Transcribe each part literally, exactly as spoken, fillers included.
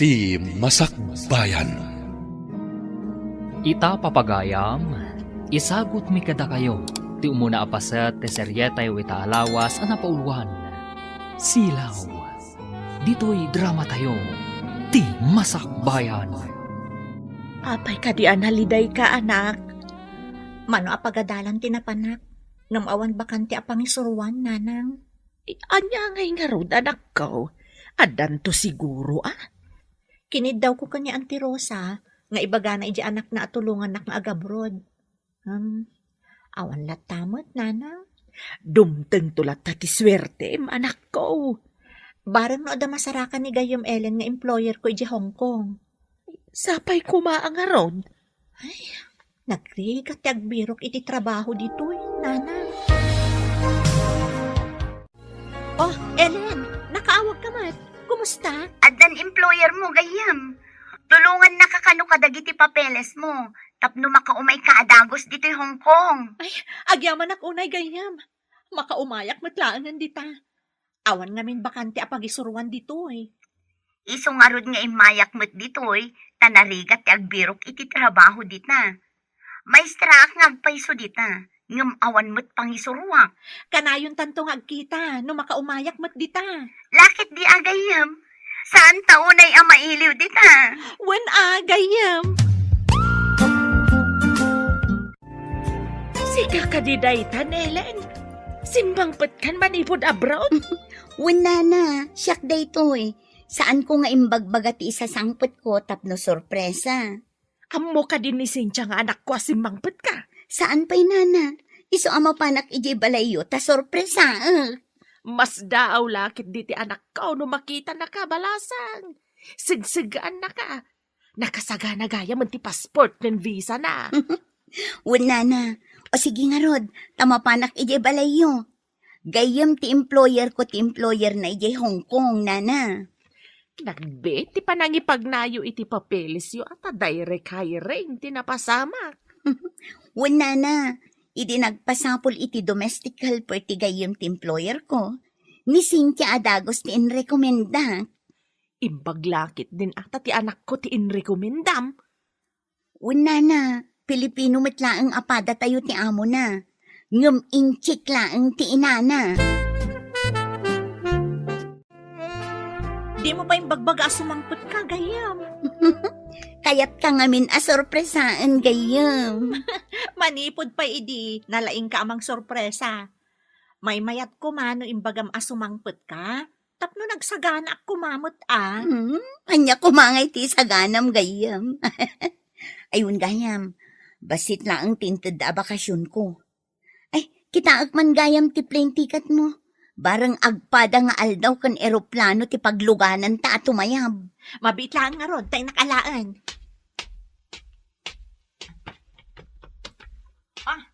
Ti Masakbayan. Ita, papagayam, isagutmi kadakayo ti umuna a paset ti serietayo ita a lawas a napauluan, Silaw. Ditoy dramatayo, Ti Masakbayan. Apay kadi a nalidayka, anak? Mano a pagadalan ti napanak, ngem awan bakante a pangisuruan, nanang? Ania ngay ngarud, anakko? Addanto siguro, a? Kiniddawko ken ni Auntie Rosa nga ibagana idiay anakna a tulongannak nga agabroad. Hmm, awan latta met, nanang. Dumtengto latta ti suertem, anakko. Bareng no adda masarakan ni gayyem Ellen nga employerko idiay Hong Kong. Sapay koma a ngarud. Ay, nagrigat ti agbirok iti trabaho ditoy, nanang. Oh, Ellen, nakaawagka met. Kumusta? Addan employermo, gayyem. Tulongannaka kano kadagiti papelesmo tapno makaumayka a dagus ditoy Hong Kong. Ay, agyamanak unay, gayyem. Makaumayak met laengen dita. Awan ngamin bakante a pagisuruan ditoy. Isu ngarud nga immayak met ditoy, ta narigat ti agbirok iti trabaho dita. Maestraak nga agpayso dita, ngem awan met pangisuruak. Kanayontanto nga agkita no makaumayak met dita. Laketdi a, gayyem. Saanta unay a mailiw dita. Wen a, gayyem. Sika kadi daytan, Ellen? Simmangpetkan manipud abroad? Wen, nana, siak daytoy. Saanko nga imbagbaga ti isasangpetko tapno sorpresa. Ammo kadi ni Cynthia nga anakko a simmangpetka? Saan pay, nana. Isu a mapanak idiay balayyo ta sorpresaek. Masdaaw la ketdi ti anakko no makitanaka, balasang. Segseggaannaka. Nakasagana gayamen ti passport ken visa na. Wen, nana. O sige ngarud, ta mapanak idiay balayyo. Gayyem ti employerko ti employerna idiay Hong Kong, nana. Nagbiit ti panangipagnayo iti papelesyo a ta direct hiring ti napasamak. Wen, nana, idi nagpasapul iti domestic helper ti gayyem ti employerko, ni Cynthia a dagus ti inrekomendak. Imbag la ketdin a ta ti anakko ti inrekomendam. Wen, nana, Pilipino met laeng a padatayo ti amona. Ngem Intsik laeng ti inana. Dimo pay imbagbaga a sumangpetka, gayyem. Kayatka ngamin a sorpresaen, gayyem. Manipud pay idi, nalaingka a mangsorpresa. Maymayat koma no imbagam a sumangpetka. Tapno nagsaganaak koma met a. Hmm, ania koma ngay ti isaganam, gayyem? Ay, wen, gayam. Bassit laeng ti intedda a bakasionko. Ay, kitaek man, gayam, ti plane ticketmo. Bareng agpada nga aldaw ken eroplano ti paglugananta a tumayab. Mabiit laeng ngarud, ta innak alaen. Ah,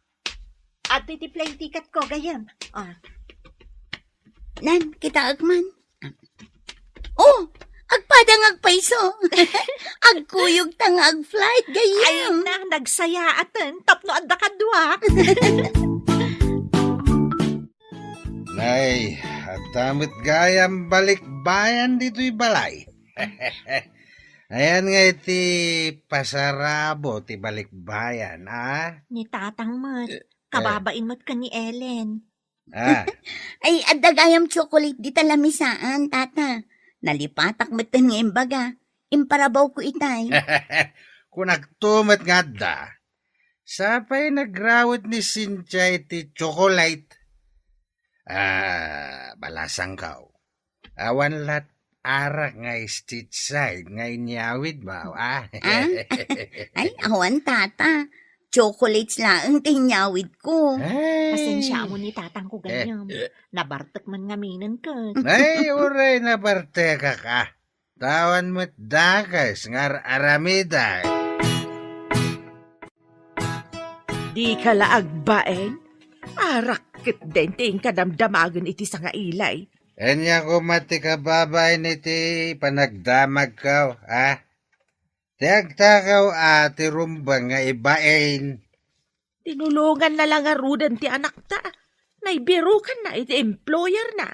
adtoy ti plane ticketko, gayyem. Ah. Nan, kitaek man. Oh, agpada nga agpayso. Agkuyogta nga ag-flight, gayyem. Ay na, nagsayaaten tapno adda kaduak. Nay, adda met gayam balikbayan ditoy balay. Ayan nga iti pasarabo ti balikbayan, a? Ni tatang met. Eh, eh. Kababain met ken ni Ellen. Ah. Ay, adda gayam chocolate dita lamisaan, tata. Nalipatak metten nga imbaga. Imparabawko itay. Kunakto met nga adda. Sapay nagrawet ni Cynthia iti chocolate. Ah, balasangko. Awan lat arak nga street side nga inyawidmo, a? Ah? Ay, awan, tata. Chocolates laeng ti inyawidko. Ay. Pasensiaam ni tatangko, gayyem. Eh, eh. Nabartek man ngaminen ket. Ay, uray nabartekak, a. Ta awan met dakes nga ar-aramidak. Dika la agbain? Arak ketdin ti inka damdamagen iti sangailay. Ania koma ti kababain iti panagdamagko, a? Ti agtakaw a ti rumbeng nga ibain. Tinulonganna la ngaruden ti anakta. Naibirukanna iti employerna.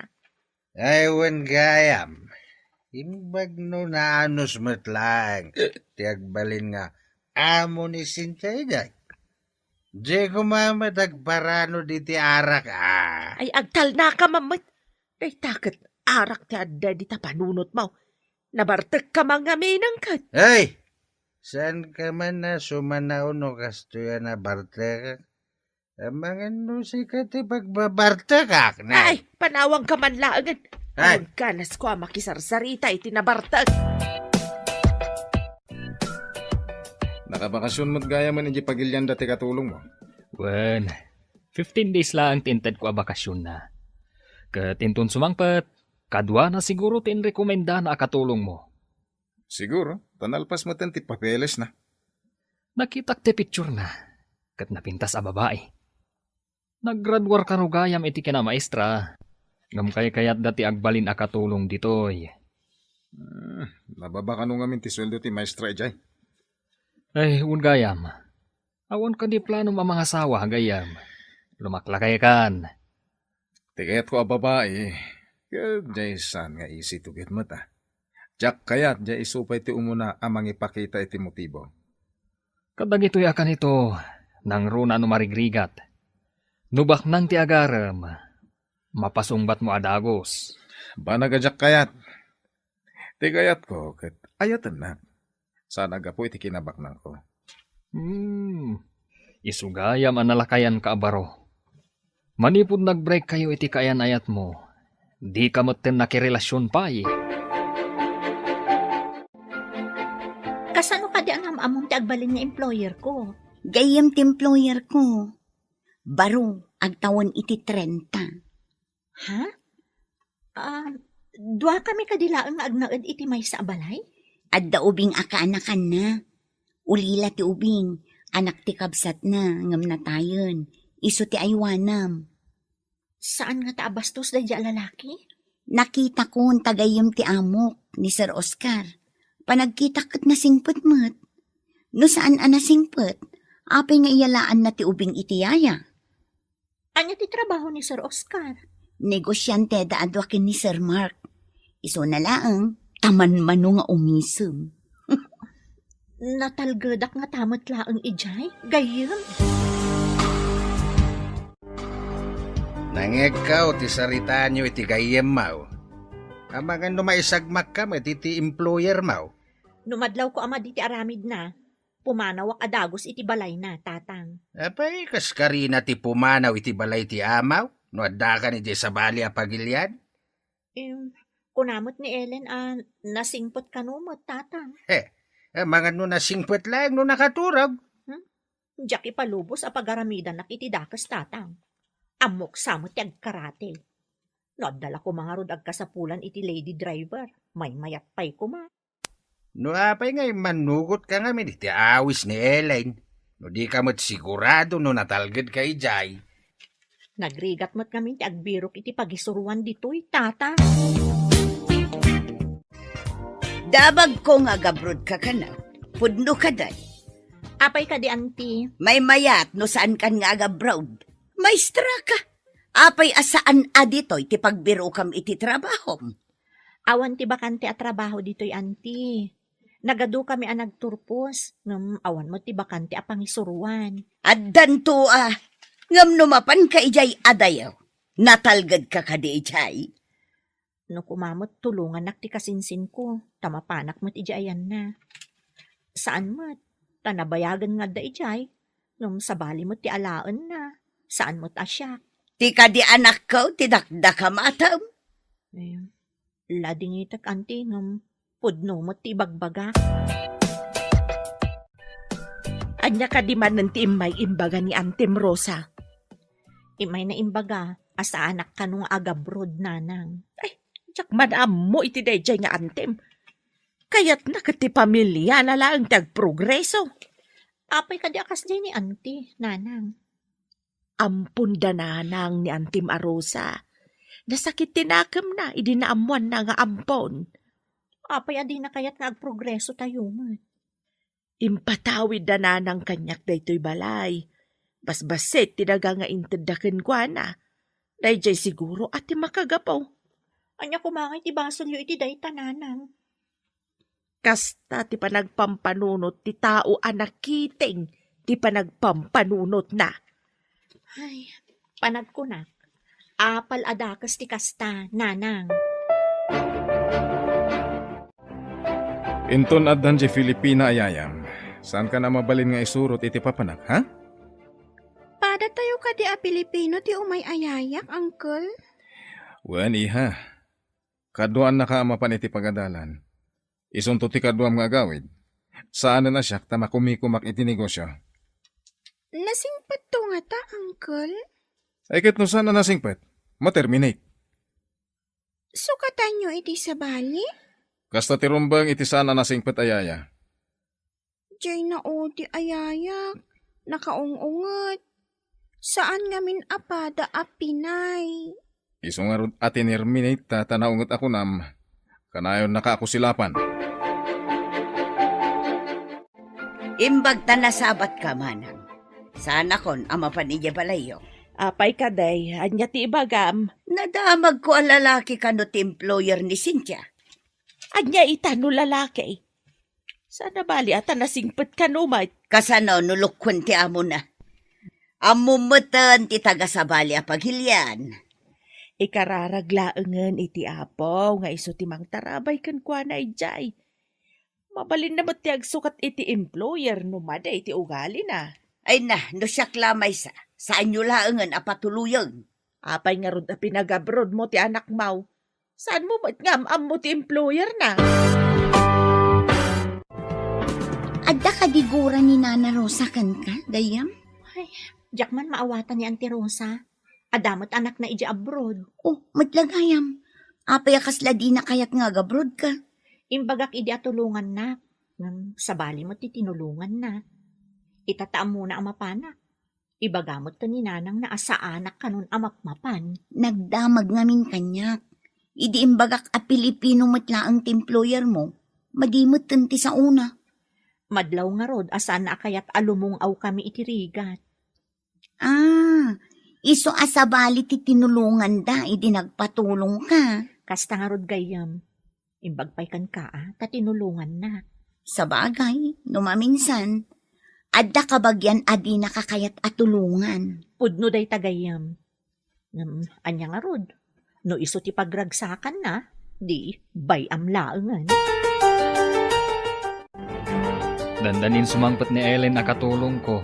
Ay, wen gayam. Imbag no naanus met laeng ti agbalin nga amo ni Cynthia idiay. Diay koma met agparano diti arak, a. Ay, agtalnaka man met. Dayta ket arak ti adda dita panunotmo. Nabartekka man ngamin ket. Ay! Saanka man a sumanaw no kastoy a nabartekak? Amangan no sika ti pagbabartekak, nay. Ay, panawangka man laengen. Ay. Agganas ko a makisarsarita iti nabartek. Nakabakasyon met gayam idiay pagilianda ti katulongmo? Wen, fifteen days laeng ti intedko a bakasyon na. Ket inton sumangpet, kaduana siguro ti inrekomendana a katulongmo. Siguro, ta nalpas metten ti papelesna. Nakitak ti picturena, ket napintas a babai. Naggraduar kano gayam iti kinamaestra, ngem kaykayatda ti agbalin a katulong ditoy. Hmm, nababa kano ngamin ti sueldo ti maestra idiay? Ay, wen gayam. Awan kadi planom a mangasawa, gayyem? Lumaklakaykan. Ti kayatko a babai, ket diay saan nga isituget met, a. Diak kayat diay isu pay ti umuna a mangipakita iti motibo. Kadagitoy a kanito, nangruna no marigrigat. No baknang ti agarem, mapasungbatmo a dagus. Banag a diak kayat. Ti kayatko ket ayatennak. Saan a gapu iti kinabaknangko. Hmm. Isu gayam a nalakayanka a baro. Manipud nag-break kayo iti kaayan-ayatmo, dika metten nakirelasion pay. Kasano kadi a naam-ammom ti agbalin nga employer ko? Gayyem ti employer ko. Baro, agtawen iti trenta. Ha? Ah, duakami kadi laeng nga agnaed iti maysa a balay? Adda ubing a kaanakanna. Ulila ti ubing, anak ti kabsatna, ngem natayen. Isu ti aywanam. Saan ngata a bastos daydiay a lalaki? Nakitakon ta gayyem ti amok, ni Sir Oscar. Panagkitak ket nasingpet met. No saan a nasingpet, apay nga iyalaanna ti ubing iti yaya? Ania ti trabaho ni Sir Oscar? Negosiante da a dua ken ni Sir Mark. Isuna laeng, ta manmano nga umisem. Natalgedak ngata met laeng idiay, gayyem. Nangegko ti saritaanyo iti gayyemmo. Amangan no maisagmakka met iti employermo. No madlawko a madi ti aramidna, pumanawak a dagus iti balayna, Tatang. Apay, kas karina ti pumanaw iti balay ti amaw, no addakan idiay sabali a pagilian? Em, kuna met ni Ellen a nasingpet kano met, Tatang. He, amangan no nasingpet laeng no nakaturog. Hmm? Diak ipalubos a pagaramidanak iti dakes, Tatang. Ammok sa met ti agkaratil. No adda la koma ngarud agkasapulan iti lady driver, maymayat pay koma. No apay nga immannugotka ngamin iti awis ni Elaine, no dika met sigurado no natalgedka idiay. Nagrigat met ngamin ti agbirok iti pagisuroan ditoy, Tata. Dabagko nga agabrodka kano. Pudno kadi. Apay kadi, Auntie? Maymayat no saankan nga agabroad. Maestraka. Apay a saan a ditoy ti pagbirokam iti trabahom? Awan ti bakante a trabaho ditoy, Auntie. Nagadukami a nagturpos, ngem awan met ti bakante a pangisuroan. Addanto a, ngem no mapanka idiay adayo, natalgedka kadi idiay? No koma met, tulongannak ti kasinsinko, ta mapanak met idiay ayanna. Saan met, ta nabayagen nga adda idiay, ngem sabali met ti alaenna, saan met a siak. Ti kadi anakko ti dakdakam, atam? Eh, ladingitek, Auntie, ngem pudno met ti ibagbagak. Ania kadi manen ti immay imbaga ni Antem Rosa? Immay na imbaga a saanak kano nga agabroad, Nanang. Ay, diak man ammo iti daydiay nga Antem. Kayatna ket ti pamiliana laeng ti agprogreso. Apay kadi a kasdiay ni Auntie, Nanang? Ampon da Nanang ni Antem a Rosa. Nasakit ti nakemna idi naammoanna nga ampon. Apay a dina kayat nga agprogreso tayo met? Impatawid da Nanang kaniak daytoy balay. Basbassit ti daga nga intedda kenkuana. Daydiay siguro a ti makagapu. Ania koma ngay ti basolyo iti dayta, nanang? Kasta ti panagpampanunot ti tao a nakiting ti panagpampanunotna. Ay, panagkunak, apal a dakes ti kasta, nanang. Inton addan diay Filipina a yayam, saankan a mabalin nga isurot iti papanak, ha? Padatayo kadi a Pilipino ti umay a yayak, uncle? Wen, iha. Kaduaannaka a mapan iti pagadalan. Isunto ti kaduam nga agawid. Saanen a siak ta makumikumak iti negosio. Nasingpetto ngata, uncle? Ay, ket no saan a nasingpet, ma-terminate. Sukatanyo iti sabali? Kasta ti rumbeng iti saan a nasingpet a yaya. Diay naudi a yayak, nakaung-unget. Saan ngamin a pada a Pinay. Isu ngarud a tinerminate ta, ta naunget a kunam, kanayonnaka a kusilapan. Imbag ta nasabatka, manang. Saanakon a mapan idiay balayyo. Apay kadi, ania ti ibagam? Nadamagko a lalaki kano ti employer ni Cynthia. Ania ita no lalaki? Saan a bali a ta nasingpet kano met? Kasano no lukkuen ti amona? Ammom metten ti taga sabali a pagilian. Ikararag laengen iti Apo nga isu ti mangtarabay kenkuana idiay. Mabalinna met ti agsukat iti employer no madi ti ugalina. Ay na, no siak la maysa, saanyo laengen a patuloyen. Apay ngarud a pinagabroadmo ti anakmo? Saanmo met nga am-ammo ti employerna? Adda kadi gura ni Nana Rosa kenka, gayyem? Ay, diak man maawatan ni Auntie Rosa. Adda met anakna idiay abroad. Oh, met la gayyem. Apay a kasla dina kayat nga agabroadka? Imbagak idi a tulongannak. Ngem sabali met ti tinulonganna. Ita ta ammona a mapanak. Ibaga met ken ni nanangna a saanak kanon a mapmapan. Nagdamag ngamin kaniak. Idi imbagak a Pilipino met laeng ti employermo, madi metten ti saona. Madlaw ngarud a saanna a kayat a lumung-awkami iti rigat. Ah, isu a sabali ti tinulonganda idi nagpatulongka. Kasta ngarud gayyem. Imbag pay kenka a, ta tinulongannak. Sabagay, no maminsan, adda kabagian a dinaka kayat a tulongan. Pudno dayta gayyem. Ngem, ania ngarud? No isu ti pagragsakanna, di bay-am laengen. Dandanin sumangpet ni Ellen a katulongko.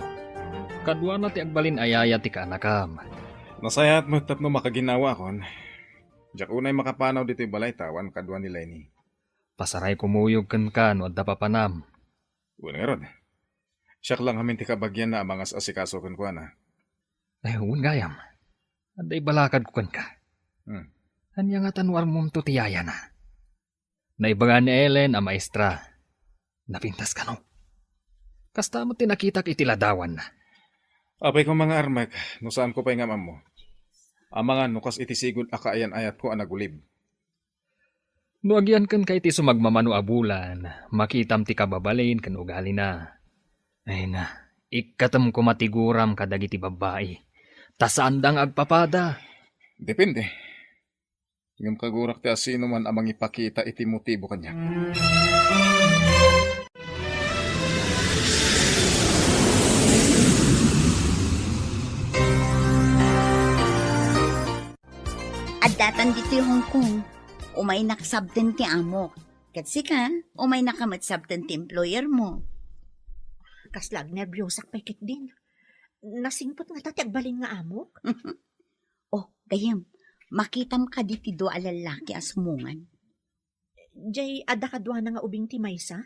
Kaduana ti agbalin a yaya ti kaanakam. Nasayaat met tapno makaginnawaakon. Diak unay makapanaw ditoy balay ta awan kadua ni Lenny. Pasaray kumuyog kenka no adda papanam. Wen ngarud. Siak la ngamin ti kabagianna a mangas-asikaso kenkuana. Ay, wen gayam. Adda ibalakadko kenka. Hmm. Ania ngata no ammomto ti yayana? Naibaga ni Ellen a maestra. Napintas kano? Kasta met ti nakitak iti ladawanna. Apay koma nga armek, no saanko pay nga am-ammo. Amangan no kas iti sigud a kaayan-ayatko a nagulib. No agian kenka iti sumagmamano a bulan, makitam ti kababalin ken ugalina. Ay na, ikkatem koma ti guram kadagiti babbai. Ta saanda nga agpapada. Depende. Ngem kagurak ti asinoman a mangipakita iti motibo kaniak. Addatan ditoy Hong Kong. Umaynak sabten ti amok. Ket sika, umaynaka met sabten ti employer mo. Kasla agnerbiosak pay ketdin. Nasingpet ngata ti agbalin nga amok? Oh, gayyem, makitam kadi ti dua a lallaki a sumungan? Jay adda kaduana nga ubing ti maysa?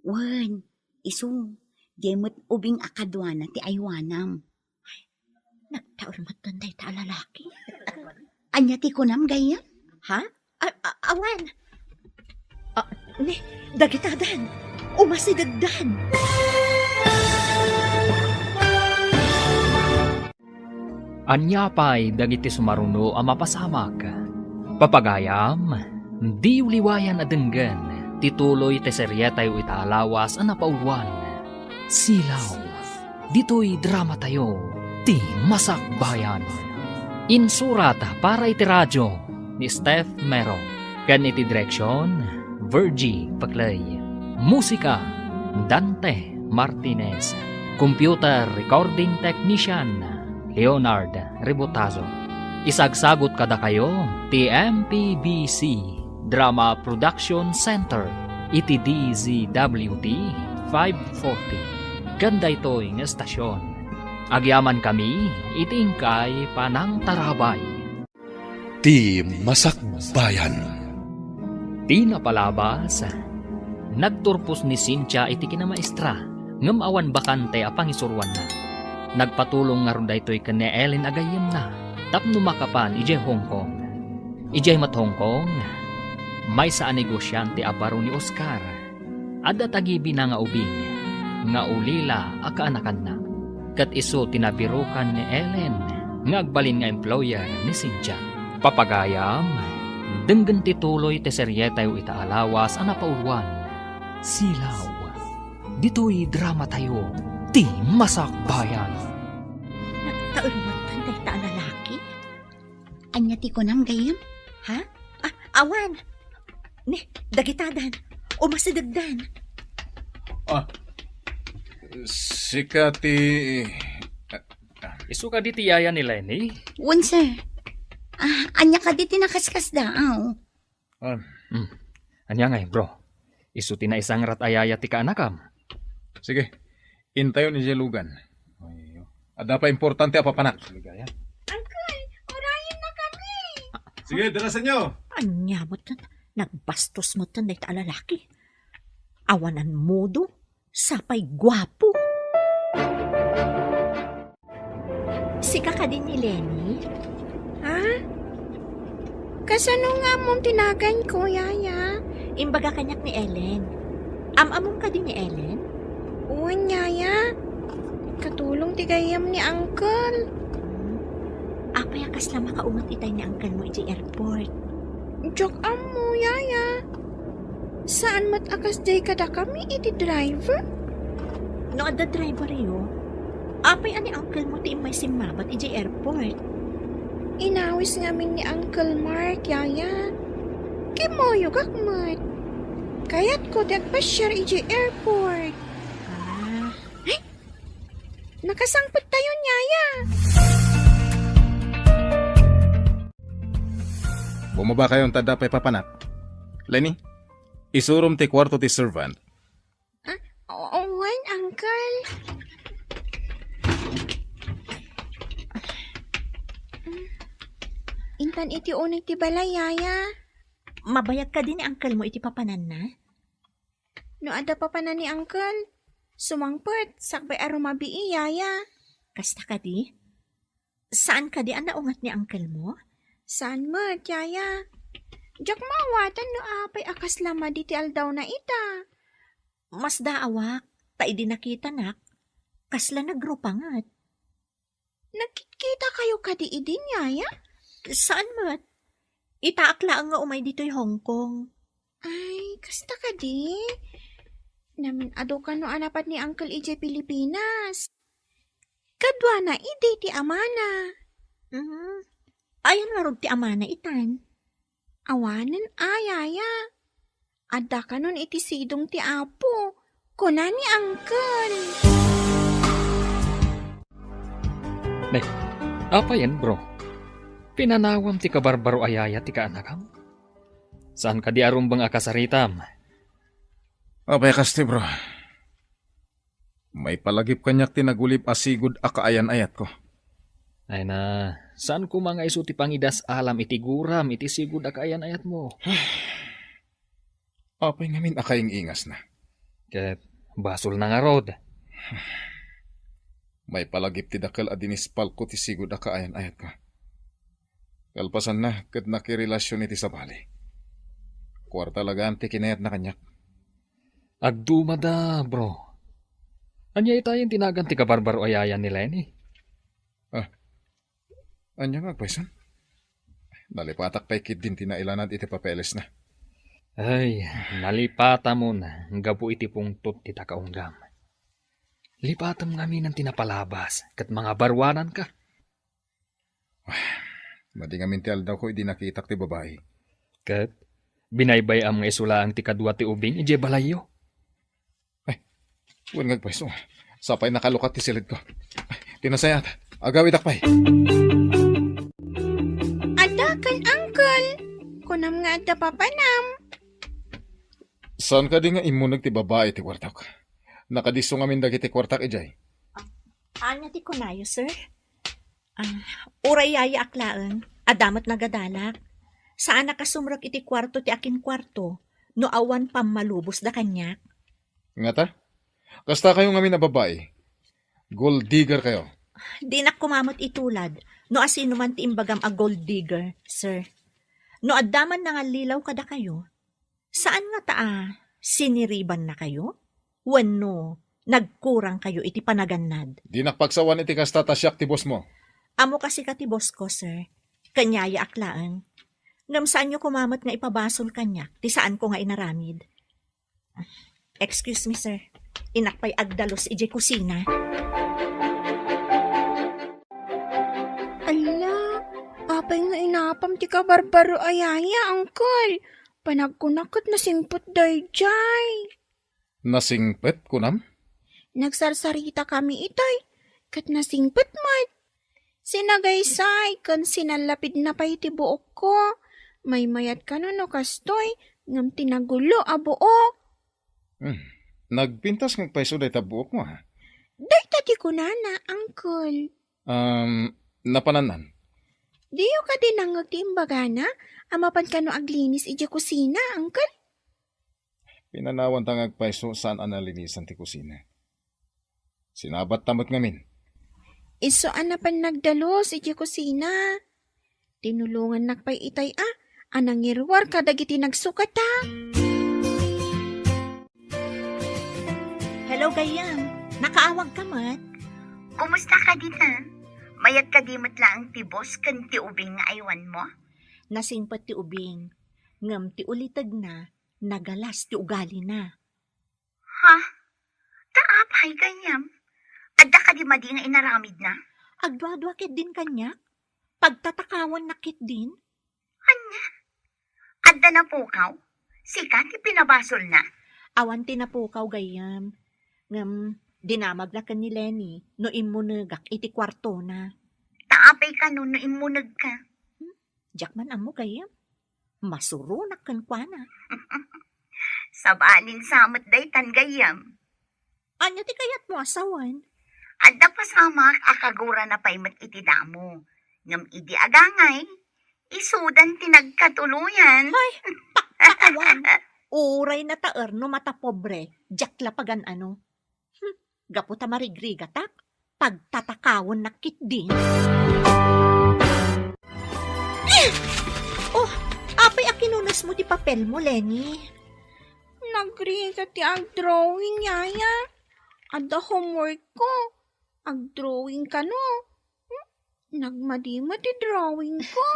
Wen, isu, jay met ubing a kaduana ti aywanam. Nagtaul met dayta a lalaki. Ania ti kunam, gayyem? Ha? A-, a-, awan. Ah, ni, dagitadan. Umasidegdan. Ania pay dagiti sumaruno a mapasamak? Papagayam, diyo liwayan a denggen ti tuloy ti serietayo ita a lawas a napauluan, Silaw. Ditoy dramatayo, Ti Masakbayan. Insurat para iti radio, ni Steph Mero. Ken iti direksion, Virgie Paclay. Musika, Dante Martinez. Computer recording technician, Leonard Rebotazo. Isagsagut kadakayo ti M P B C Drama Production Center iti D Z W T five forty. Ken daytoy nga estasion, agyamankami iti inkay panangtarabay. Ti Masakbayan. Ti napalabas, nagturpos ni Cynthia iti kinamaestra, ngem awan bakante a pangisuroanna. Nagpatulong ngarud daytoy ken ni Ellen a gayyemna tapno makapan idiay Hong Kong. Idiay met Hong Kong, maysa a negosiante a baro ni Oscar. Adda tagibina nga ubing nga ulila a kaanakanna. Ket isu ti nabirukan ni Ellen nga agbalin nga employer ni Cynthia. Papagayam, denggen ti tuloy ti serietayo ita a lawas a napauloan, Silaw. Ditoy dramatayo, Ti Masakbayan. Nagtaenmetan dayta a lalaki? Ania ti kunam, gayyem? Ha? Ah, awan. Ni, dagitadan. Umasidegdan. Ah, sika ti... Isu kadi ti yaya ni Lenny? Wen, sir. Ah, ania kadi ti nakaskasdaaw? Ah. Hmm. Ania ngay, bro? Isu ti naisangrat a yaya ti kaanakam? Sige. Intayon idiay lugan. Ay, adda pay importante a papanak. Uncle, urayenna kami. Sige, darasenyo. Ania met, nagbastos met dayta a lalaki. Awanan modo, sapay guapo. Sika kadi ni Lenny? Ha? Kasano nga ammom ti naganko, yaya? Imbaga kaniak ni Ellen. Am-amom kadi ni Ellen? Wen, yaya. Katulong ti gayyem ni uncle. Hmm. Apay a kasla makaunget itay ni uncle mo idiay airport? Diak ammo, yaya. Saan met a kasdiay kadakami iti driver? No adda driveryo, apay a ni uncle mo ti immay simmabat idiay airport? Inawis ngamin ni Uncle Mark, yaya. Kimmuyogak met. Kayatko ti agpasiar idiay airport. Ah. Ay! Nakasangpettayon, yaya. Bumabakayon ta adda pay papanak. Lenny, isurom ti kuarto ti servant. Ah, o-, wen, uncle. Intan iti uneg ti balay, yaya. Mabayag kadi ni uncle mo iti papananna? No adda papanan ni uncle, sumangpet, sakbay a rumabii, yaya. Kasta kadi? Saan kadi a naunget ni uncle mo? Saan met, yaya. Diak maawatan no apay a kasla madi ti aldawna ita. Masdaawak, ta idi nakitanak, kasla nagrupanget. Nagkitkitakayo kadi idin, yaya? Saan met? Itaak laeng nga umay ditoy Hong Kong. Ay, kasta kadi? Namin-adu kano a napan ni uncle idiay Pilipinas. Kaduana idi ti amana. Mhm. Ayan ngarud ti amana itan? Awanen a, yaya. Adda kanon iti sidong ti Apo, kuna ni uncle. Ne, apayen, bro? Pinanawam ti kabarbaro a yaya ti kaanakam? Saan kadi a rumbeng a kasaritam? Apay kasti, bro? Maipalagip kaniak ti nagulib a sigud a kaayan-ayatko. Ay na, saan koma nga isu ti pangidas-alam iti guram iti sigud a kaayan-ayatmo? Apay ngamin a kaing-ingasna? Ket basolna ngarud. Maipalagip ti dakel a dinispalko ti sigud a kaayan-ayatko. Kalpasanna, ket nakirelasion iti sabali. Kuarta lagaan ti kinayatna kaniak. Agdumada, bro. Ania itayen ti nagan ti kabarbaro a yaya ni Lenny? Ah, ania nga agpaysan? Nalipatak pay ketdin ti nailanad iti papelesna. Ay, nalipatamon gapu iti pungtot ti takaunggam. Lipatem ngaminen ti napalabas ket mangabaruananka. Madi ngamin ti aldawko idi nakitak ti babai. Ket binaybay-am nga isu laeng ti kadua ti ubing idiay balayyo. Ay, wen nga agpayso. Sapay nakalukat ti silidko. Ay, ti nasayaat. Agawidak pay. Adda ken, uncle. Kunam nga adda papanam. Saan kadi nga immuneg ti babai ti kuartak? Nakadisso ngamin dagiti kuartak idiay. Ania ti kunayo, sir? Ah, uray yayaak laeng, adda met nagadalak. Saanak a sumrek iti kuarto ti akinkuarto no awan pammalubosda kaniak. Ngata? Kasta kayo ngamin a babai? Gold digger kayo? Dinak koma met itulad no asino man ti imbagam a gold digger, sir. No adda man nangallilaw kadakayo, saan ngata a siniribannakayo? Wenno nagkurangkayo iti panagannad? Dinak pagsawan iti kasta ta siak ti bossmo. Ammo kasika ti bossko, sir. Ken yayaak laeng. Ngem saanyo koma met nga ipabasol kaniak ti saanko nga inaramid. Excuse me, sir. Innak pay agdalus idiay kusina. Ala, apay nga inapam ti kabarbaro a yaya, uncle? Panagkunak ket nasingpet daydiay. Nasingpet, kunam? Nagsarsaritakami itay, ket nasingpet met. Sinagaysay ken sinallapidna pay ti buokko. Maymayat kano no kastoy, ngem ti nagulo a buok. Hmm. Nagpintas nga agpayso dayta buokmo, ha? Dayta ti kunana, uncle. Um, napanannan? Diyo kadi nangngeg ti imbagana a mapan kano aglinis idiay kusina, uncle? Pinanawanta nga agpayso saan a nalinisan ti kusina. Sinabatta met ngamin. Isu a napan nagdalus idiay kusina. Tinulongannak pay itay a, a nangiruar kadagiti nagsukata. Hello, gayyem. Nakaawag ka met? Kumusta ka dita? Mayat kadi met laeng ti boss ken ti ubing nga aywanmo? Nasingpet ti ubing, ngem ti ulitegna, nagalas ti ugalina. Ha? Ta apay, gayyem? Adda kadi madi nga inaramidna? Agduadua ketdin kaniak. Pagtatakawannak ketdin. Ania? Adda napukaw? Sika ti pinabasolna? Awan ti napukaw, gayyem. Ngem, dinamagna ken ni Lenny no immunegak iti kuartona. Ta apay kano no immunegka? Hmm? Diak man ammo, gayyem. Masuronak kenkuana. Sabalin sa met daytan, gayyem. Ania ti kayatmo a sawen? Adda pasamak a kagurana pay met iti damo. Ngem idi agangay, isudan ti nagkatuloyan. Ay, pakpakawan. Uray nataer no matapobre, diak la pagan-ano. Hmm, gapu ta marigrigatak, pagtatakawannak ketdin. Eh! Oh, apay a kinunesmo ti papelmo, Lenny? Nagrigat ti agdrawing, yaya. Adda homework ko. Agdrawing kano. Hmm? Nagmadi met ti drawing ko.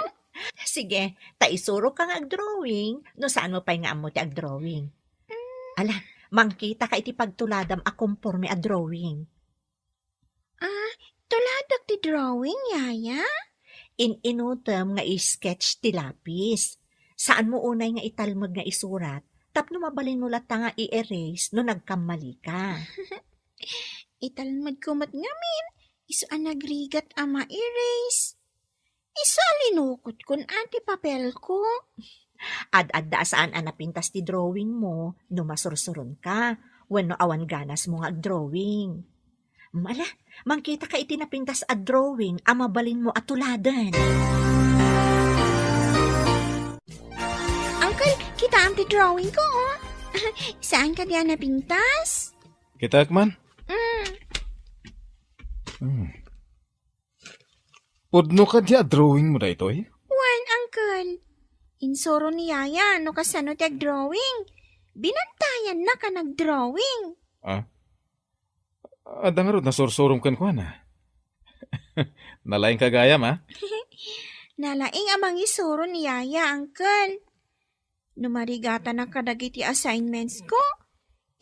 Sige, ta isuroka nga agdrawing, no saanmo pay nga ammo ti agdrawing. Mm. Ala, mangkitaka iti pagtuladam a konporme a drawing. Ah, tuladak ti drawing, yaya? In-inutem nga i-sketch ti lapis. Saanmo unay nga italmed nga isurat, tapno mabalinmo latta nga i-erase no nagkammalika. Italmedko met ngamin, isu a nagrigat a ma-erase. Isu a linukotkon a ti papelko. Ad-adda a saan a napintas ti drawingmo no masursuronka wenno awan ganasmo nga agdrawing. Mm, ala, mangkitaka iti napintas a drawing a mabalinmo a tuladen. Uncle, kitaem ti drawingko, oh. Saan kadi a napintas? Kitaek man. Mm. Hmm. Pudno kadi a drawingmo daytoy? Wen, uncle. Insuro ni yaya no kasano ti agdrawing. Binantayannak a nagdrawing. Ah? Adda ngarud nasursurom kenkuana. Nalaingka gayam, a? Nalaing a mangisuro ni yaya, uncle. No marigatanak kadagiti assignments ko,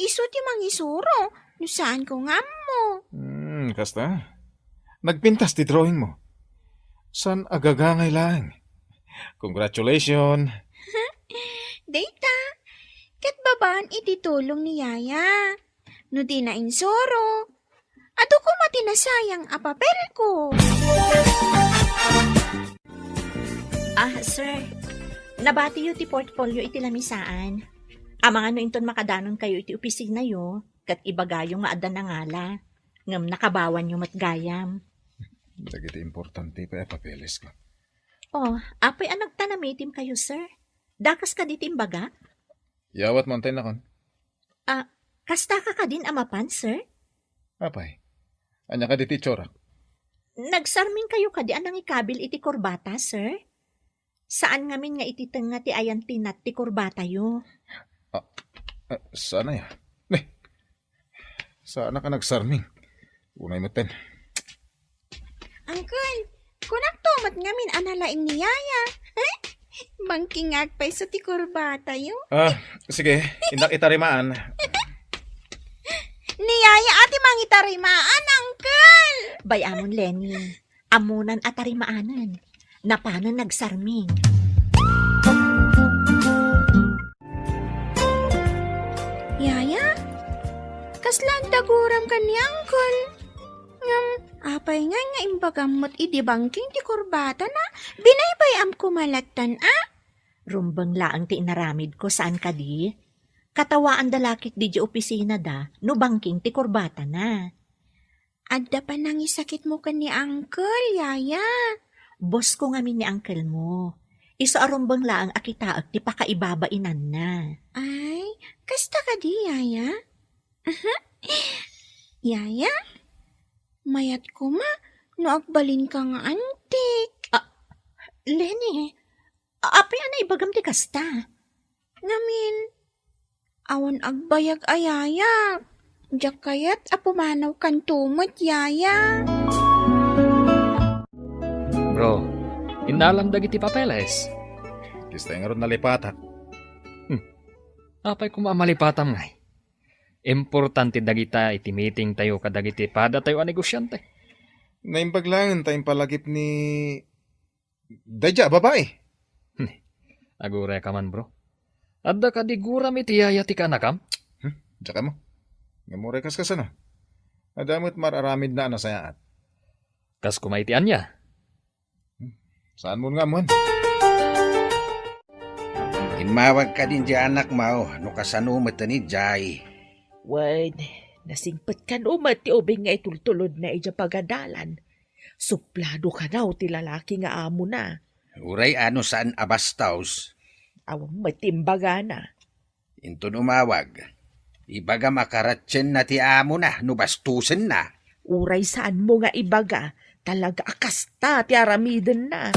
isu ti mangisuro no saanko nga ammo. Hmm, kasta. Nagpintas ti drawingmo. Saan a gagangay laeng. Congratulations! Dayta, ket babaan iti tulong ni Yaya. No dina insuro, adu koma ti nasayang a papelko. Ah, sir, nabatiyo ti portfolio iti lamisaan. Amangan no inton makadanonkayo iti opisinayo, ket ibagayo nga adda nangala. Ngem nakabawanyo met gayam. Dagiti importante pay a papeles ko. Oh, apay a nagtanamitim kayo, sir? Dakas kadi ti imbaga? Yawat mo, antay nakon. Ah, kasta ka kadin a mapan, sir? Apay, ania kadi ti itsurak? Nagsarming kayo kadi a nangikabil iti kurbata, sir? Saan ngamin nga iti tengnga ti ayantinat ti kurbatayo. Ah, ah, saan aya? Ne, saan ka nagsarming? Unay metten. Uncle, kunakto met ngamin a nalaing ni Yaya. Bangking nga agpayso ti kurbatayo. Ah, sige, innak itarimaan. Ni Yaya a ti mangitarimaan, Uncle! Bay-amon, Lenny. Ammonan a tarimaanen. Napanen nagsarming. Yaya, kasla adda guram ken ni Uncle? Ngem, apay ngay nga imbagam met idi bangking ti kurbatana? Binaybay-am koma lattan, a? Rumbeng laeng ti inaramidko, saan kadi? Katawaanda la ketdi diay opisinada no bangking ti kurbatana. Adda panangisakitmo ken ni Uncle, Yaya. Bossko ngamin ni Uncle mo. Isu a rumbeng laeng a kitaek ti pakaibabainanna. Ay, kasta kadi, Yaya? Yaya, mayat koma no agbalinka nga antik. Ah, Lenny, apay a naibagam ti kasta? Ngamin, awan agbayag a Yaya. Diak kayat a pumanawkanto met, Yaya. Bro, innalam dagiti papeles. Kasta ngarud nalipatak. Hmm. Apay koma a malipatam ngay? Importante dagita iti meeting tayo kadagiti padatayo a negosiante. Naimbag laeng ta impalagip ni daydiay a babai. Hmm. Aguray ka man, bro. Adda kadi guram iti yaya ti kaanakam? Hmm? Diak ammo. Ngem uray kaskasano? Adda met mar-aramidna a nasayaat. Kas koma iti ania? Hmm. Saanmo nga ammoen? Immawag kadin diay anakmo no kasano met idiay. Wen, nasingpet kano met ti ubing nga itultulodna idiay pagadalan. Suplado kano ti lalaki nga amona. Uray a no saan a bastos. Awan met imbagana. Inton umawag, ibagam a karatsienna ti amona no bastosenna. Uray saanmo nga ibaga, talaga a kasta ti aramidenna.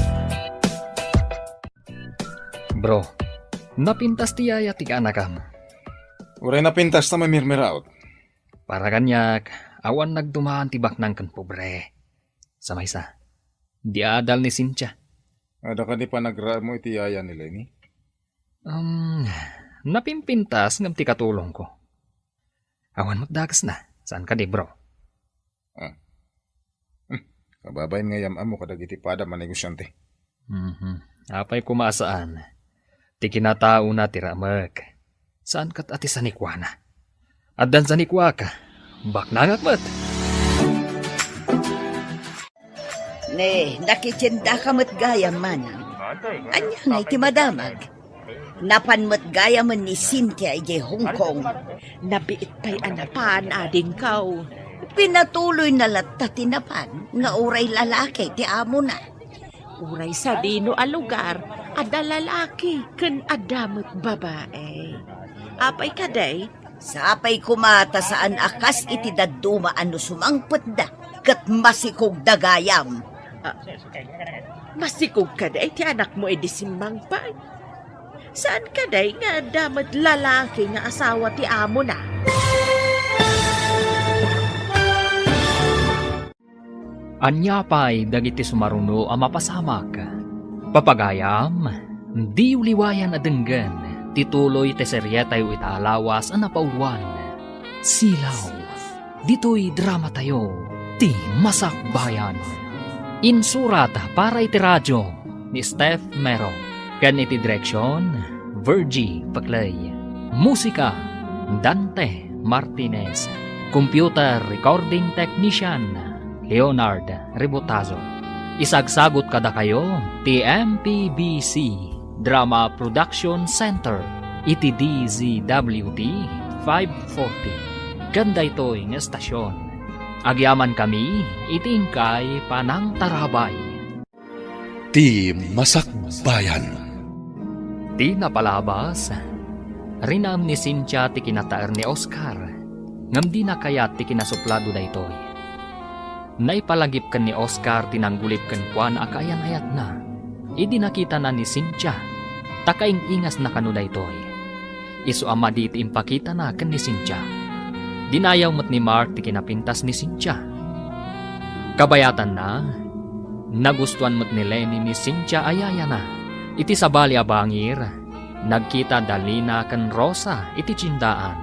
Bro, napintas ti yaya ti kaanakam. Uray napintas ta mamirmiraot. Para kaniak, awan nagdumaan ti baknang ken pobre. Sa maysa, di adal ni Cynthia. Adda kadi panagraem mo iti yaya ni Lenny? Um, napimpintas ngem ti katulongko. Awan met dakesna, saan kadi, bro? Ah. Hmm. Kababain nga yam-ammo kadagiti padam a negosiante. Mhm. Apay koma a saan? Ti kinataona ti ramek. Saan ket a ti sanikuana. Addan sanikuak, baknangak met. Ne, nakitiendaka met gayam, manang. Ania ngay ti madamag? Napan met gayamen ni Cynthia idiay Hong Kong. Nabiit pay a napan, adingko. Pinatuloyna latta ti napan nga uray lalaki ti amona. Uray sadino a lugar, adda lalaki ken adda met babae. Apay kadi? Sapay koma ta saan a kas iti dadduma a no sumangpetda ket masikogda gayam. Ah, masikog kadi ti anakmo idi simmangpet? Saan kadi nga adda met lalaki nga asawa ti amona? Ania pay dagiti sumaruno a mapasamak? Papagayam, diyo liwayan a denggen ti tuloy ti serietayo ita a lawas a napauluan, Silaw. Ditoy dramatayo, ti Masakbayan. Insurat para iti radio ni Steph Mero. Ken iti direksion, Virgie Paclay. Musika, Dante Martinez. Computer recording technician, Leonard Rebotazo. Isagsagot kadakayo ti M P B C Drama Production Center iti D Z W T five forty. Ken daytoy nga estasion, agyamankami iti inkay panangtarabay. Ti Masakbayan. Ti napalabas, rinaem ni Cynthia ti kinataer ni Oscar, ngem dina kayat ti kinasuplado daytoy. Naipalagip ken ni Oscar ti nanggulip kenkuana a kaayan-ayatna idi nakitana ni Cynthia, ta kaing-ingasna kano daytoy. Isu a madi ti impakitana ken ni Cynthia. Dinayaw met ni Mark ti kinapintas ni Cynthia. Kabayatanna, nagustuan met ni Lenny ni Cynthia a yayana. Iti sabali a bangir, nagkita da Lina ken Rosa iti tiendaan.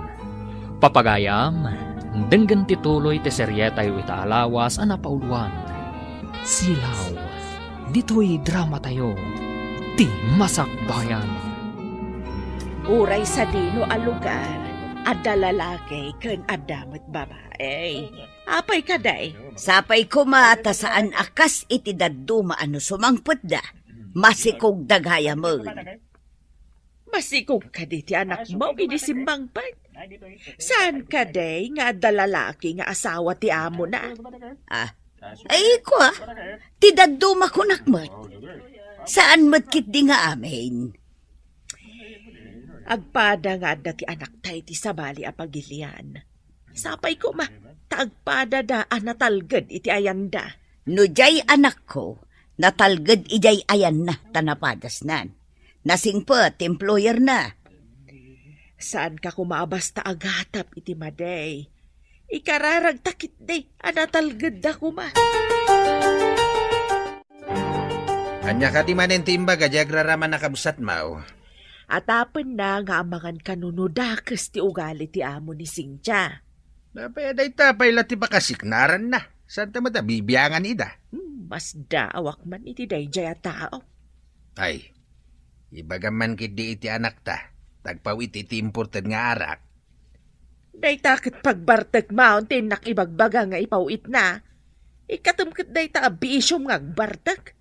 Papagayam, denggen ti tuloy ti serietayo ita a lawas a napauluan. Silaw, ditoy dramatayo, Ti Masakbayan. Uray sadino a lugar, adda lalaki ken adda met babae. Apay kadi? Sapay koma ta saan a kas iti dadduma a no sumangpetda, masikogda gayamen. Masikog kadi ti anakmo idi simmangpet? Saan kadi nga adda lalaki nga asawa ti amona? Ah, ay, kua, ti dadduma kunak met. Saan met ketdi nga amin? Agpada nga adda ti anakta iti sabali a pagilian. Sapay koma, ta agpadada a natalged iti ayanda. No diay anakko, natalged idiay ayanna ta napadasnan. Nasingpet ti employerna. Saanka koma a basta agatap iti madi. Ikararagta ketdi a natalgedda koma. Ania kadi manen ti imbaga diay agraraman a kabsatmo? Atapenna nga amangan kano no dakes ti ugali ti amo ni Cynthia. Apay a dayta pay la ti pakasiknaranna. Saanta met a bibiangan ida? Hmm, masdaawak man iti daydiay a tao. Ay, ibagam man ketdi iti anakta, ta agpaw-it iti imported nga arak. Dayta ket pagbartek maon ti innak ibagbaga nga ipaw-itna. Ikkatem ket dayta a bisiom nga agbartek.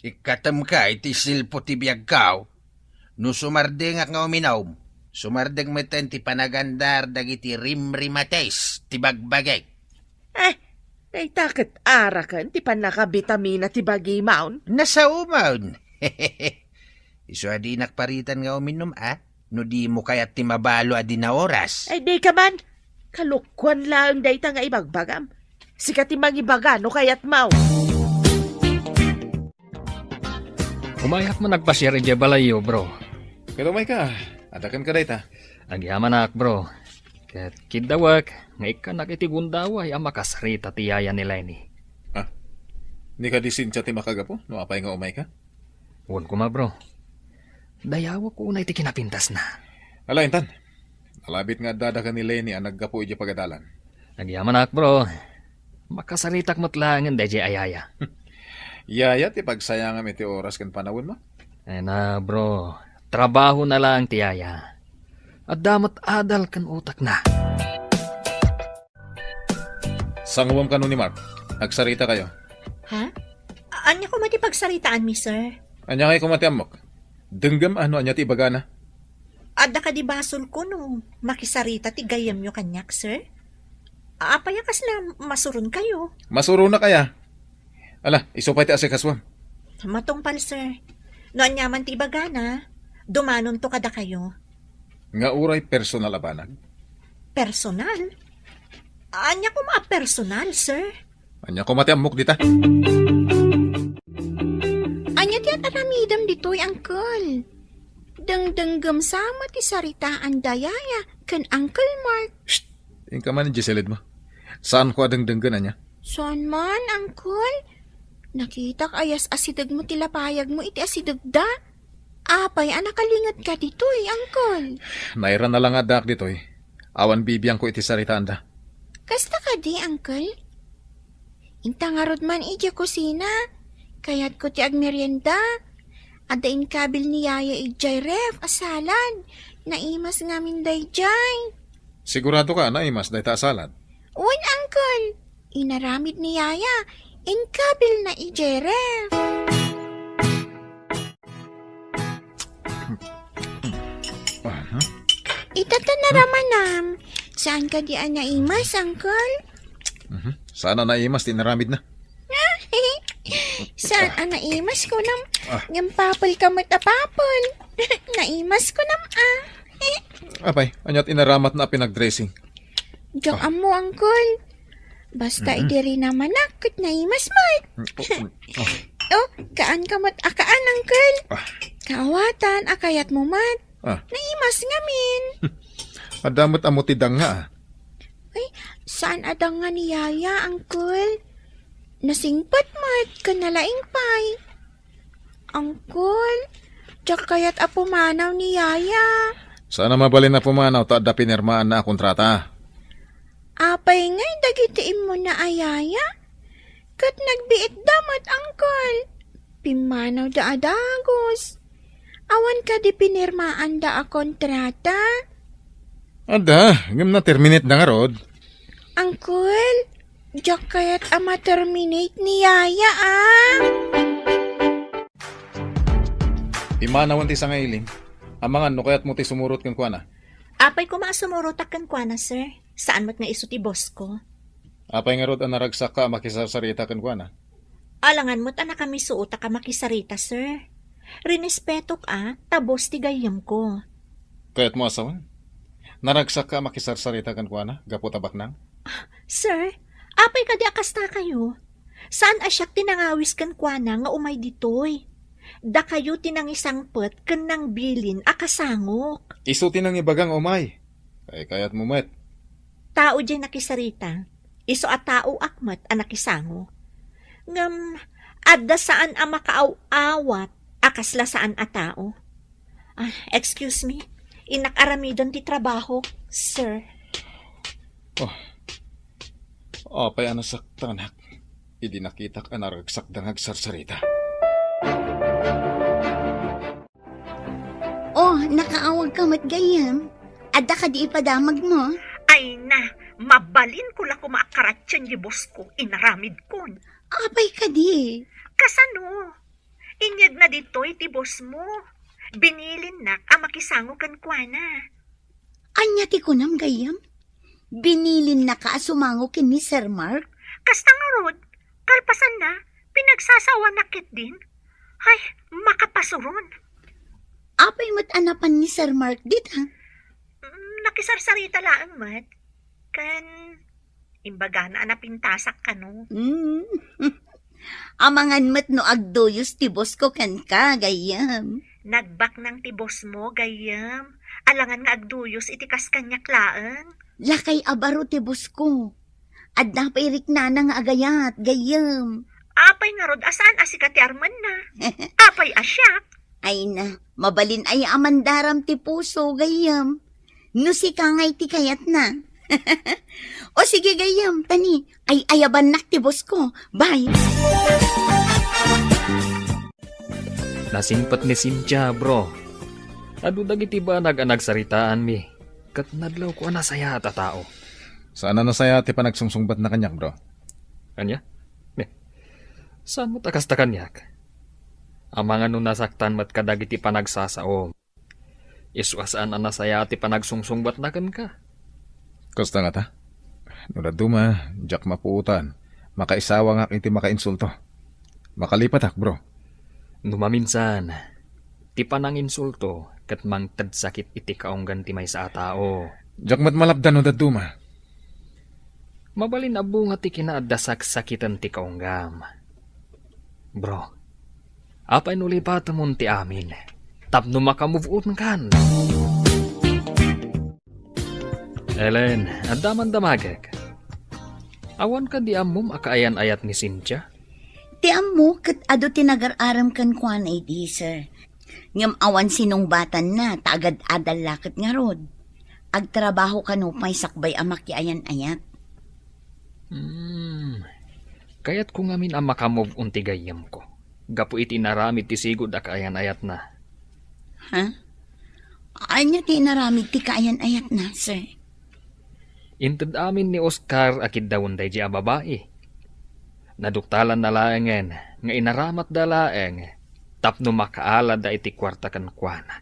Ikkatemka iti silpo ti biagkaw. No sumardengak nga uminom, sumardeng metten ti panagandar dagiti rimrimates ti bagbagik. Eh, dayta ket araken ti pannakabitamina ti bagimon. Nasaomon. Isu a dinak paritan nga uminom, a? No dimo kayat ti mabalo a dina oras. Ay, dika man. Kalokuan laeng dayta nga ibagbagam. Sika ti mangibaga no kayatmo. Umayak man agpasiar idiay balayyo, bro. Ket umayka, adda kenka dayta. Agyamanak, bro. Ket kiddawek nga ikkanak iti gundaway a makasarita ti yaya ni Lenny. Ah, ni kadi Cynthia ti makagapu no apay nga umayka? Wen koma, bro. Dayawek unay ti kinapintasna. Ala, intan. Nalabit nga addada ken ni Lenny a naggapu idiay pagadalan. Agyamanak, bro. Makasaritak met laengen daydiay a yaya. Yaya ti pagsayangam iti oras ken panawenmo? Ay na, bro. Trabahona laeng ti yaya. Adda met adal ken utekna. Sanguem kano ni Mark. Agsaritakayo. Ha? A-, ania koma ti pagsaritaanmi, sir? Ania ngay koma ti ammok? Denggem a no ania ti ibagana. Adda kadi basolko no makisarita ti gayyemyo kaniak, sir? Apay a kasla masuronkayo? Masuronak aya? Ala, isu pay ti asikasuem. Matungpal, sir. No aniaman ti ibagana, dumanonto kadakayo. Nga uray personal a banag? Personal? Ania koma a personal, sir? Ania koma ti ammok dita? Ania ti ataramidem ditoy, Uncle? Dengdenggem sa met ti saritaanda yaya ken Uncle Mark. Shh! Inka man idiay silidmo. Saanko a dengdenggen, ania? Saan man, Uncle? Nakitak a yas-asidegmo ti lapayagmo iti asidegda. Apay a nakalingetka ditoy, Uncle? Nairana la nga addaak ditoy. Awan bibiangko iti saritaanda. Kasta kadi, Uncle? Inta ngarud man idiay kusina. Kayatko ti agmerienda. Adda inkabil ni Yaya idiay ref a salad. Naimas ngamin daydiay. Sigurado ka, naimas dayta a salad? Wen, Uncle. Inaramid ni Yaya. Inkabilna idiay ref. Aha. Ita ta naramanam. Saan kadi a naimas, Uncle? Mhm. Saan a naimas ti inaramidna? Saan a naimas kunam? Ah. Ngem papel ka met a papel. Naimas kunam, ah. Apay, ania't inaramatna a pinagdressing? Diak ammo, Uncle. Basta idi rinamanak, ket naimas met. Mm, oh, mm, oh. Oh, kaan ka met a kaan, Uncle. Ah. Kaawatan a kayatmo met. Ah. Naimas ngamin. Adda met ammo ti danga, ah. Ay, saan a danga ni Yaya, Uncle? Nasingpet met, ken nalaing pay. Uncle, diak kayat a pumanaw ni Yaya. Saan a mabalin a pumanaw ta adda pinirmaanna a kontrata. Apay ngay dagiti immuna a yaya? Ket nagbiitda met, Uncle. Pimmanawda a dagus. Awan kadi pinirmaanda a kontrata? Adda, ngem na-terminate da ngarud. Uncle, diak kayat a ma-terminate ni Yaya, ah. Imanawan ti sangailim. Amangan no kayatmo ti sumurot kenkuana. Apay koma a sumurotak kenkuana, sir. Saan met nga isu ti boss ko. Apay ngarud a naragsakka a makisarsarita kenkuana? Alangan met a nakamisuotak a makisarita, sir. Rinespetok a, ta boss ti gayyemko. Kayatmo a sawen? Naragsakka a makisarsarita kenkuana gapu ta baknang? Sir, apay kadi a kastakayo? Saan a siak ti nangawis kenkuana nga umay ditoy? Dakayo ti nangisangpet ken nangbilin a kasangok. Isu ti nangibaga nga umay. Kay kayatmo met. Tao diay nakisarita. Isu a taoak met a nakisango. Ngem, adda saan a makaaw-awat a kasla saan a tao. Ah, excuse me. Innak aramiden ti trabaho, sir. Oh. Apay a nasaktanak idi nakitak a naragsakda nga agsarsarita. Oh, nakaawagka met gayyem. Adda kadi ipadamagmo? Ay na, mabalinko la koma a karatien ti boss ko, inaramidkon. Apay kadi? Kasano? Inyegna ditoy ti boss mo. Binilinnak a makisango kenkuana. Ania ti kunam gayyem? Binilinnaka a sumango ken ni Sir Mark? Kasta ngarud, kalpasanna, pinagsasawanak ketdin. Ay, makapasuron. Apay met a napan ni Sir Mark dita? Mm, nakisarsarita laeng met. Ken, imbagana a napintasak kano. Mm. Amangan met no agduyos ti boss ko kenka, gayyem. Nagbaknang ti boss mo, gayyem. Alangan nga agduyos iti kas kaniak laeng. Lakay a baro ti boss ko. Adda pay riknana nga agayat, gayyem. Apay ngarud a saan a sika ti armenna? Apay a siak? Ay na, mabalin aya a mandaram ti puso, gayyem. No sika ngay ti kayatna. O sige, gayyem, tani, ay-ayabannak ti boss ko. Bye. Nasingpet ni Cynthia, bro. Adu dagiti banag a nagsaritaanmi, ket nadlawko a nasayaat a tao. Saan a nasayaat ti panagsungsungbatna kaniak, bro? Ania? Ne. Saan met a kasta kaniak? Amangan no nasaktan met kadagiti panagsasaom. Isu a saan a nasayaat ti panagsungsungbatna kenka. Kasta ngata? No dadduma, diak mapuotan. Makaisawangak iti makainsulto. Makalipatak, bro. No maminsan, ti pananginsulto ket mangted sakit iti kaunggan ti maysa a tao. Diak met malapdan no dadduma. Mabalin a bunga ti kinaadda saksakiten ti kaunggam. Bro, apay no lipatemon ti amin tapno maka-move on kan? Ellen, adda man damagek. Awan kadi ammom a kaayan-ayat ni Cynthia? Ti ammo ket adu ti nagar-arem kenkuana idi, sir. Ngem awan sinungbatanna ta agad-adal la ket ngarud. Agtrabaho kano pay sakbay a makiayan-ayat. Hmm. Kayatko ngamin a maka-move on ti gayyemko gapu iti inaramid ti sigud a kaayan-ayatna. Ha? Ania ti inaramid ti kaayan-ayatna, sir? Inted amin ni Oscar a kiddawen daydiay a babai. Naduktalanna laengen nga inaramatda laeng tapno makaalada iti kuarta kenkuana.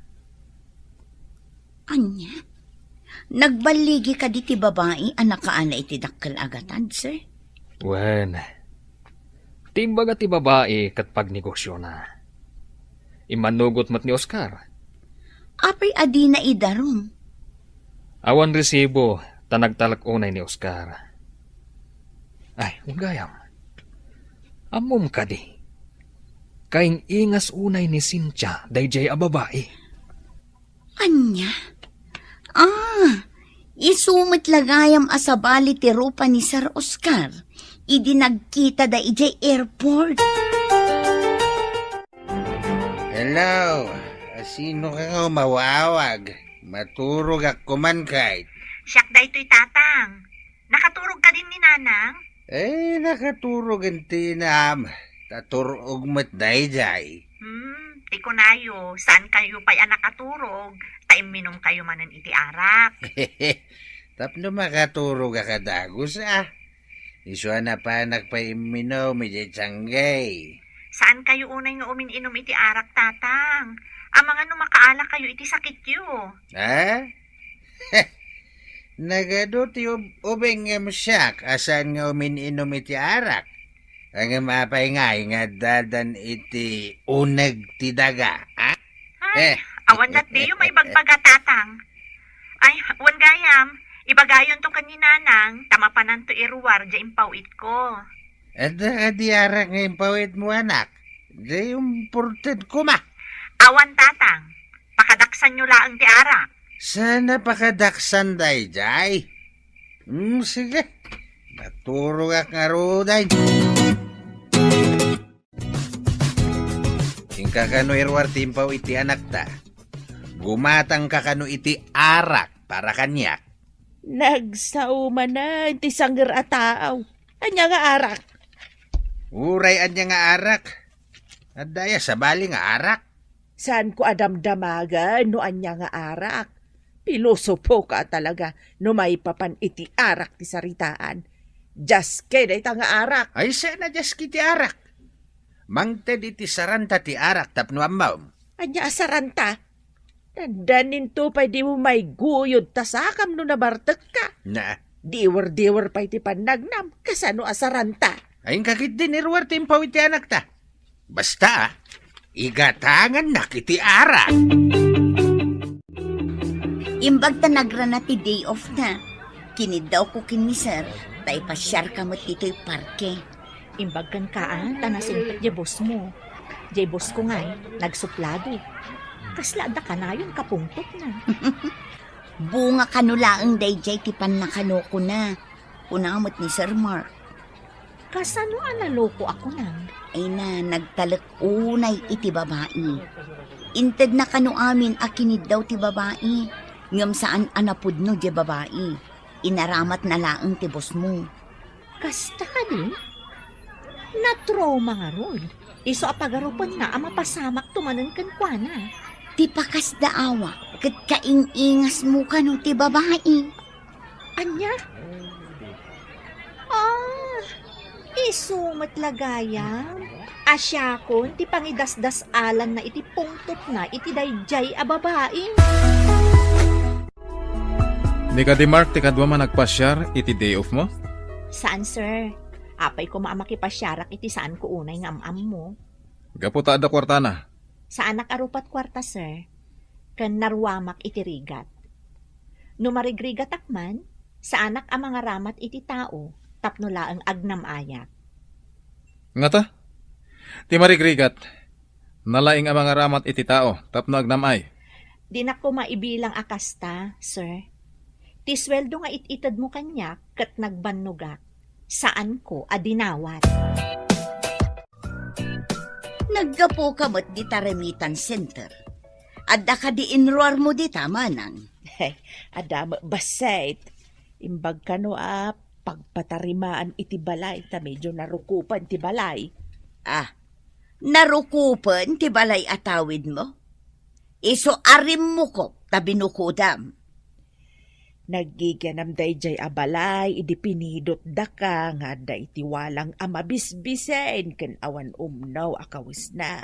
Ania? Nagballigi kadi ti babai a nakaala iti dakkel a gatad, sir? Wen, ti imbaga ti babai ket pagnegosiona. Immanugot met ni Oscar. Apay a dina idarum? Awan resibo, ta nagtalek unay ni Oscar. Ay, wen gayam. Ammom kadi? Kaing-ingas unay ni Cynthia daydiay a babai. Ania? Ah, isu met la gayam a sabali ti rupa ni Sir Oscar idi nagkitada idiay airport. Hello, sino ka nga umawawag? Maturogak koman, Kate. Siak daytoy, Tatang. Nakaturog kadin ni Nanang? Eh, nakaturog ti inam. Ta tur-og met daydiay. Hmm, ti kunayo, saan kayo pay a nakaturog, ta imminum kayo manen iti arak. Tapno makaturog a kadagus, ah. Isu a napanak pay imminum idiay tianggay. Saan kayo unay nga umin-inum iti arak, Tatang? Amangan no makaala kayo iti sakityo. Ha? Nagadu ti ub-, ubing ngem siak a saan nga umin-inum iti arak. Ngem apay ngay nga addadan iti uneg ti daga, ha? Ay, eh, awan latdiyo maibagbaga, Tatang. Ay, wen gayam, ibagayonto ken ni Nanang, ta mapananto iruar diay impaw-itko. Adda kadi arak nga impaw-itmo, anak? Di umported koma. Awan, Tatang. Pakadaksanyo laeng ti arak. Sana pakadaksan daydiay. Hmm, sige. Maturogak ngaruden. Inka kano iruar ti impaw iti anakta. Gumatangka kano iti arak para kaniak. Nagsao manen ti sanger a taaw. Ania nga arak? Uray ania nga arak? Adda aya sabali nga arak? Saanko a damdamagen no ania nga arak. Pilosopoka talaga no maipapan iti arak ti saritaan. Diaske dayta nga arak. Ay, saan a diaske ti arak? Mangted iti saranta ti arak tapno ammom. Ania a saranta? Dandaninto pay dimo maiguyod ta sakam no nabartekka. Na. Diwer-diwer pay ti pannagnam, kasano a saranta? Ay, inka ketdin iruar ti impaw iti anakta. Basta, ah, igatangannak iti arak. Imbag ta nagrana ti day off na, kiniddawko ken ni Sir, ta ipasiarka met ditoy parke. Imbag kenka, ah, ta nasingpet diay boss mo. Diay boss ko ngay, nagsuplado. Kasla adda kanayon kapungtotna. Bunga kano laeng daydiay ti pannakanokona, kuna met ni Sir Mark. Kasano a naloko a kunam? Ay na, nagtalek unay iti babai. Intedna kano amin a kiniddaw ti babai, ngem saan a napudno diay babai. Inaramatna laeng ti boss mo. Kasta kadi? Natrauma ngarud. Isu a pagarupenna a mapasamakto manen kenkuana. Ti pakasdaawa ket kaing-ingasmo kano ti babai. Ania? Ah, isu met la gayam. Asiakon ti pangidasdas-alanna iti pungtotna iti daydiay a babai. Ni kadi Mark ti kaduam a nagpasiar iti day off mo? Saan, sir. Apay koma a makipasiarak iti saanko unay nga am-ammo. Gapu ta adda kuartana. Saanak a rupat kuarta, sir. Ken naruamak iti rigat. No marigrigatak man, saanak a mangaramat iti tao tapno laeng agnam-ayak. Ngata? Ti marigrigat, nalaing a mangaramat iti tao tapno agnam-ay. Dinak koma ibilang a kasta, sir. Ti sueldo nga it-itedmo kaniak ket nagbannogak. Saanko a dinawat. Naggapuka met dita remittance center. Adda kadi inruarmo dita, manang? Adda met bassit. Imbag kano a pagpatarimaan iti balay ta medyo narukupen ti balay. Ah, narukupen ti balay a tawidmo? Isu a rimmukop ta binukodam. Naggigianam daydiay a balay idi pinidotdaka nga adda iti walang a mabisbisen ken awan umno a kawesna.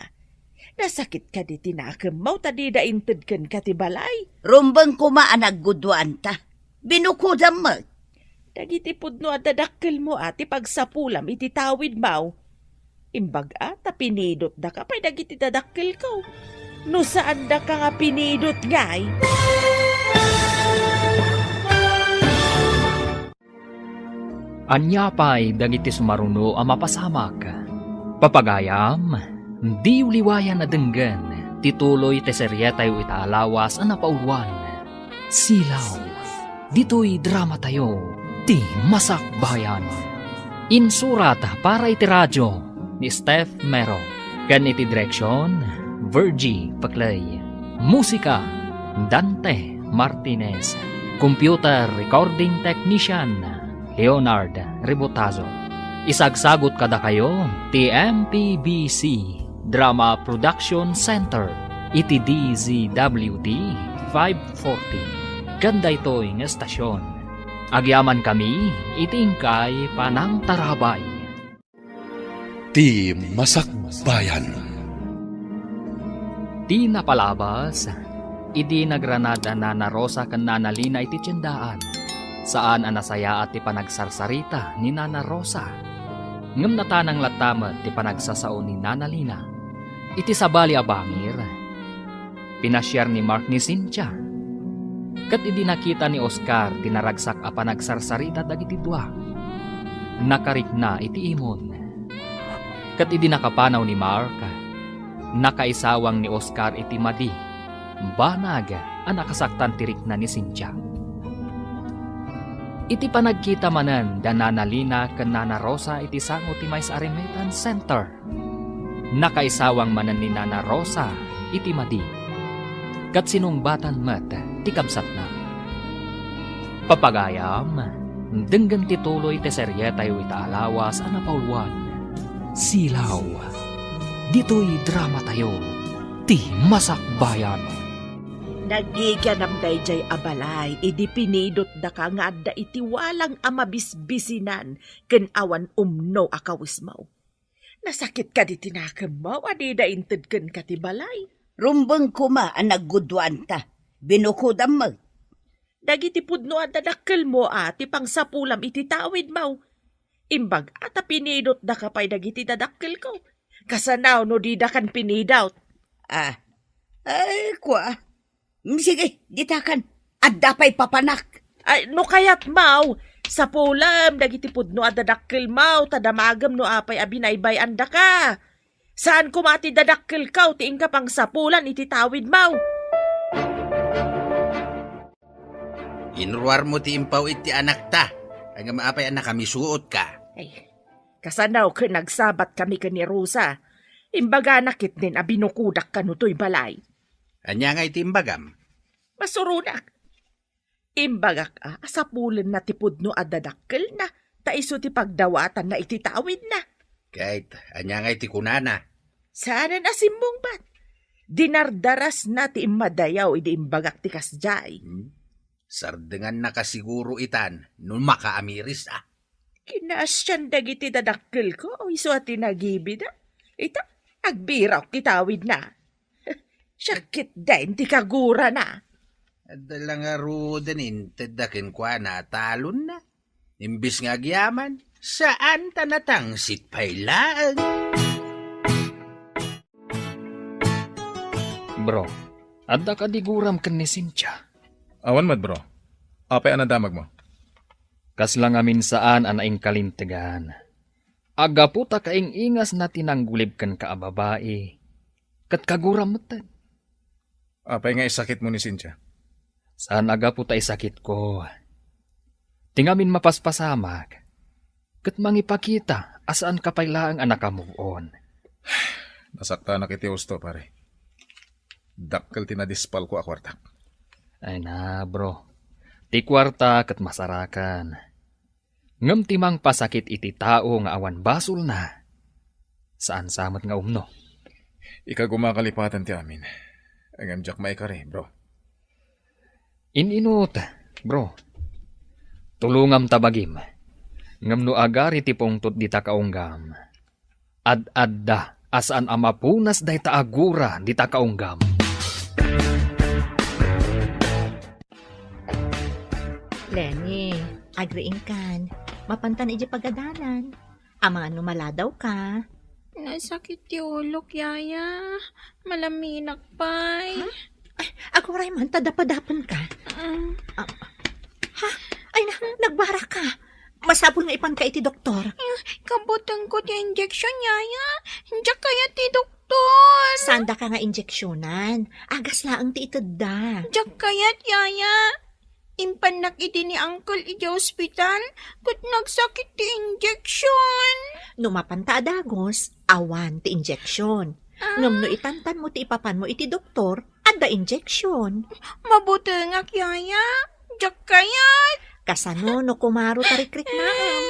Nasakit kadi ti nakemmo ta dida inted kenka ti balay? Rumbeng koma a nagguduanta. Binukodam met. Dagiti pudno a dadakkelmo a ti pagsapulam iti tawidmo. Imbag-a ta pinidotdaka pay dagiti dadakkelko. No saandaka nga pinidot ngay. Ania pay dagiti sumaruno a mapasamak? Papagayam, diyo liwayan a denggen ti tuloy ti serietayo ita a lawas a napauluan, Silaw. Ditoy dramatayo, ti Masakbayan. Insurat para iti radio ni Steph Mero, ken iti direksion, Virgie Paclay. Musika, Dante Martinez. Computer recording technician, Leonard Rebotazo. Isagsagot kadakayo ti M P B C Drama Production Center iti D Z W T five forty. Ken daytoy nga estasion, agyamankami iti inkay panangtarabay. Ti Masakbayan. Ti napalabas, idi nagranad da Nana Rosa ken Nana Lina iti tiendaan, saan a nasayaat ti panagsarsarita ni Nana Rosa. Ngem natanang latta met ti panagsasao ni Nana Lina. Iti sabali a bangir, pinasiar ni Mark ni Cynthia. Ket idi nakita ni Oscar ti naragsak a panagsarsarita dagiti dua, nakarikna iti imon. Ket idi nakapanaw ni Mark, nakaisawang ni Oscar iti madi, banag a nakasaktan ti rikna ni Cynthia. Iti panagkita manen da Nana Lina ken Nana Rosa iti sango ti maysa a Remittance Center, nakaisawang manen ni Nana Rosa iti madi, ket sinungbatan met ti kabsatna. Papagayam, denggen ti tuloy ti serietayo ita a lawas a napauluan, Silaw. Ditoy dramatayo, ti Masakbayan. Naggigianam daydiay a balay idi pinidotdaka nga adda iti walang a mabisbisinan ken awan umno a kawesmo. Nasakit kadi ti nakemmo a dida inted kenka ti balay? Rumbeng koma a nagguduanta. Binukodam met. Dagiti pudno a dadakkelmo a ti pangsapulam iti tawidmo. Imbag-a ta pinidotdaka pay dagiti dadakkelko. Kasano no didakan pinidot? Ah, ay, kua. Mm, sige, ditakan. Adda pay papanak. Ay, no kayatmo, sapulem dagiti pudno a dadakkelmo, ta damagem no apay a binaybay-andaka. Saan koma ti dadakkelko ti inka pangsapulan iti tawidmo. Inruarmo ti impaw iti anakta. Ngem apay a nakamisuotka? Ay, kasano ket nagsabat kami ken ni Rosa? Imbagana ketdin a binukodak kano toy balay. Ania nga iti imbagam? Masuronak. Imbagak a, a sapulenna ti pudno a dadakkelna, ta isu ti pagdawatanna iti tawidna. Ket ania nga iti kunana? Saanen a simmungbat. Dinardarasna ti immadayaw idi imbagak ti kasdiay. Hmm? Sardengannaka siguro itan no makaamiris a. Kinaasian dagiti dadakkelko, isu a ti nagibida. Ita, agbirawak ti tawidna. Siak ketdin ti kagurana. Adda la ngaruden intedda kenkuana a talonna. Imbes nga agyaman, saan ta natangsit pay laeng. Bro, adda kadi guram ken ni Cynthia? Awan met, bro. Apay a nadamagmo? Kasla ngamin saan a naingkalintegan. Aggapu ta kaing-ingasna ti nanggulib kenka a babai, ket kaguram metten. Apay nga isakitmo ni Cynthia? Saan a gapu ta isakitko. Ti ngamin mapaspasamak, ket mangipakita a saanka pay laeng a nakamove on. Nasaktanak iti husto, pare. Dakkel ti nadispalko a kuartak. Ay na, bro. Ti kuarta ket masarakan. Ngem ti mangpasakit iti tao nga awan basolna, saan sa met nga umno. Ikaw guma kalipatan ti amin. Ngem diak maikari, bro. In-inut, bro. Tulongam ta bagim. Ngem no agari ti pungtot dita kaunggam, ad-adda a saan a mapunas dayta a gura dita kaunggam. Lenny, agriingkan. Mapantan iti pagadalan. Amangan no maladaw ka. Nasakit ti ulok, Yaya. Malaminak pay. Ha? Ay, aguray man, ta dapadapen ka. Mm. Ah, ha? Ay, na, nagbara ka. Masapul nga ipan ka iti doktor. Kabutengko ti injection, Yaya. Diak kayat ti doktor. Saan da ka nga injeksionan? Agas laeng ti itedda. Diak kayat, Yaya. Impannak idi ni Uncle iti ospital, ket nagsakit ti injection. No mapanta a dagos, awan ti injection. Ah. Ngem no itantan mo ti ipapan mo iti doktor, adda injection. Mabutengak, Yaya. Diak kayat. Kasano no kumaro ta rikriknaem?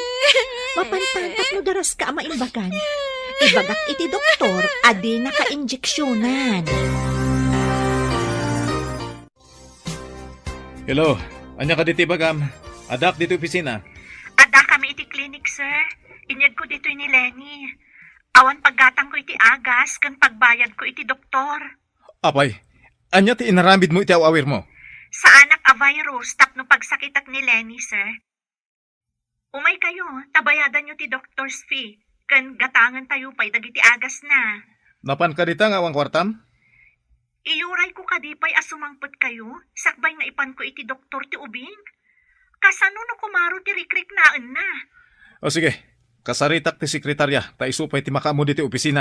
Mapantan tapno daras ka a maimbagan. Ibagak iti doktor a dina ka injeksionan. Hello, ania kadi ti ibagam? Addaak ditoy opisina. Addakami iti klinik, sir. Inyegko ditoy ni Lenny. Awan paggatangko iti agas ken pagbayadko iti doktor. Apay, ania ti inaramidmo iti aw-awirmo? Saanak a virus tapno pagsakitak ni Lenny, sir. Umaykayo, ta bayadanyo ti doctor's fee, ken gatangentayo pay dagiti agasna. Napan ka dita nga awan kuartam? Iyurayko kadi pay a sumangpetkayo, sakbay nga ipanko iti doktor ti ubing. Kasano no kumaro ti rikriknaenna? O sige, kasaritak ti sekretarya, ta isu pay ti makaammo ditoy opisina.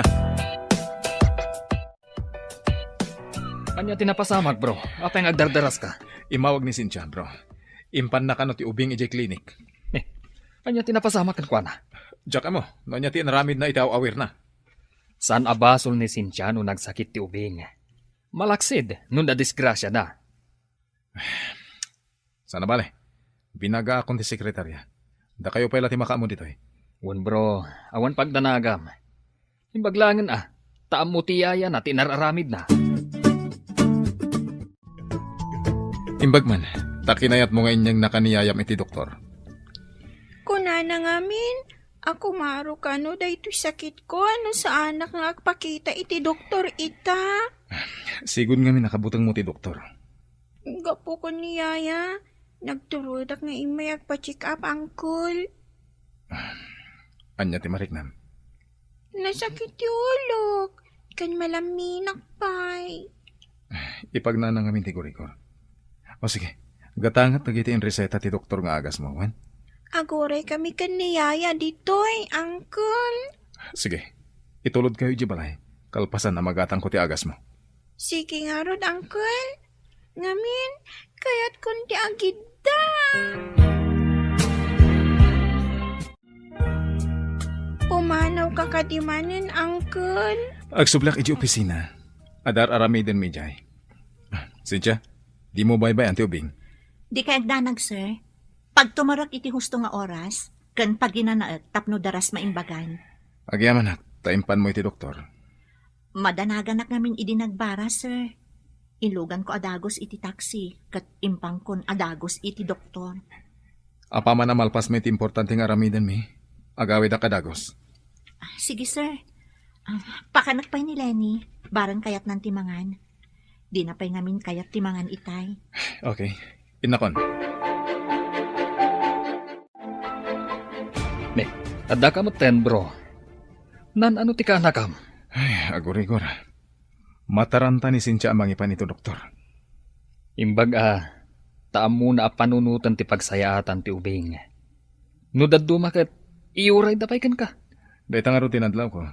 Ania ti napasamak, bro? Apay nga agdardaraska? Immawag ni Cynthia, bro. Impanna kano ti ubing idiay klinik. Eh, ania ti napasamak kenkuana? Diak ammo, no ania ti inaramidna iti aw-awirna. Saan a basol ni Cynthia no nagsakit ti ubing. Malaksid no nadisgrasiada. Saan a bale, binagaakon ti sekretarya. Dakayo pay la ti makaammo ditoy. Wen, bro, awan pagdanagam. Imbag laengen a, ta ammo ti yayana ti inararamidna. Imbag man, ta kinayatmo nga inyegna ka ni yayam iti doktor. Kunana ngamin a kumaro kano daytoy sakitko no saanak nga agpakita iti doktor ita. Sigud ngamin a kabutengmo ti doktor. Gapu ken ni yaya, nagturodak nga immay agpa-check up, Uncle. Ania ti mariknam? Nasakit ti ulok, ken malaminak pay. Ipagnana ngamin ti rigurigor. O sige, gatanget dagiti inreseta ti doktor nga agasmo, wen? Aguray kami ken ni yaya ditoy, Uncle. Sige, itulod kayo idiay balay. Kalpasan a magatangko ti agasmo. Sige ngarud, Uncle. Ngamin, kayatkon ti agidda. Pumanaw ka kadi manen, Uncle? Agsublak idiay opisina. Adda ar-aramidenmi idiay. Cynthia, dimo baybay-an ti ubing? Dikay agdanag, sir. Pagtumerek iti husto nga oras, ken paginanaek tapno daras maimbagan. Agyamanak, ta impanmo iti doktor. Madanaganak ngamin idi nagbara, sir. Iluganko a dagus iti taksi, ket impankon a dagus iti doktor. Apaman a malpasmo iti importante nga aramidenmi, agawidak a dagus. Ah, sige, sir. Ah, pakanek pay ni Lenny, bareng kayatnan ti mangan. Dina pay ngamin kayat ti mangan itay. Okay. Innakon. Ne, addaka metten, bro. Naan-ano ti kaanakam? Ay, agurigor. Mataranta ni Cynthia a mangipan iti doktor. Imbag a, ta ammona a panunoten ti pagsayaatan ti ubing. No dadduma ket, iyurayda pay kenka. Dayta ngarud ti nadlawko.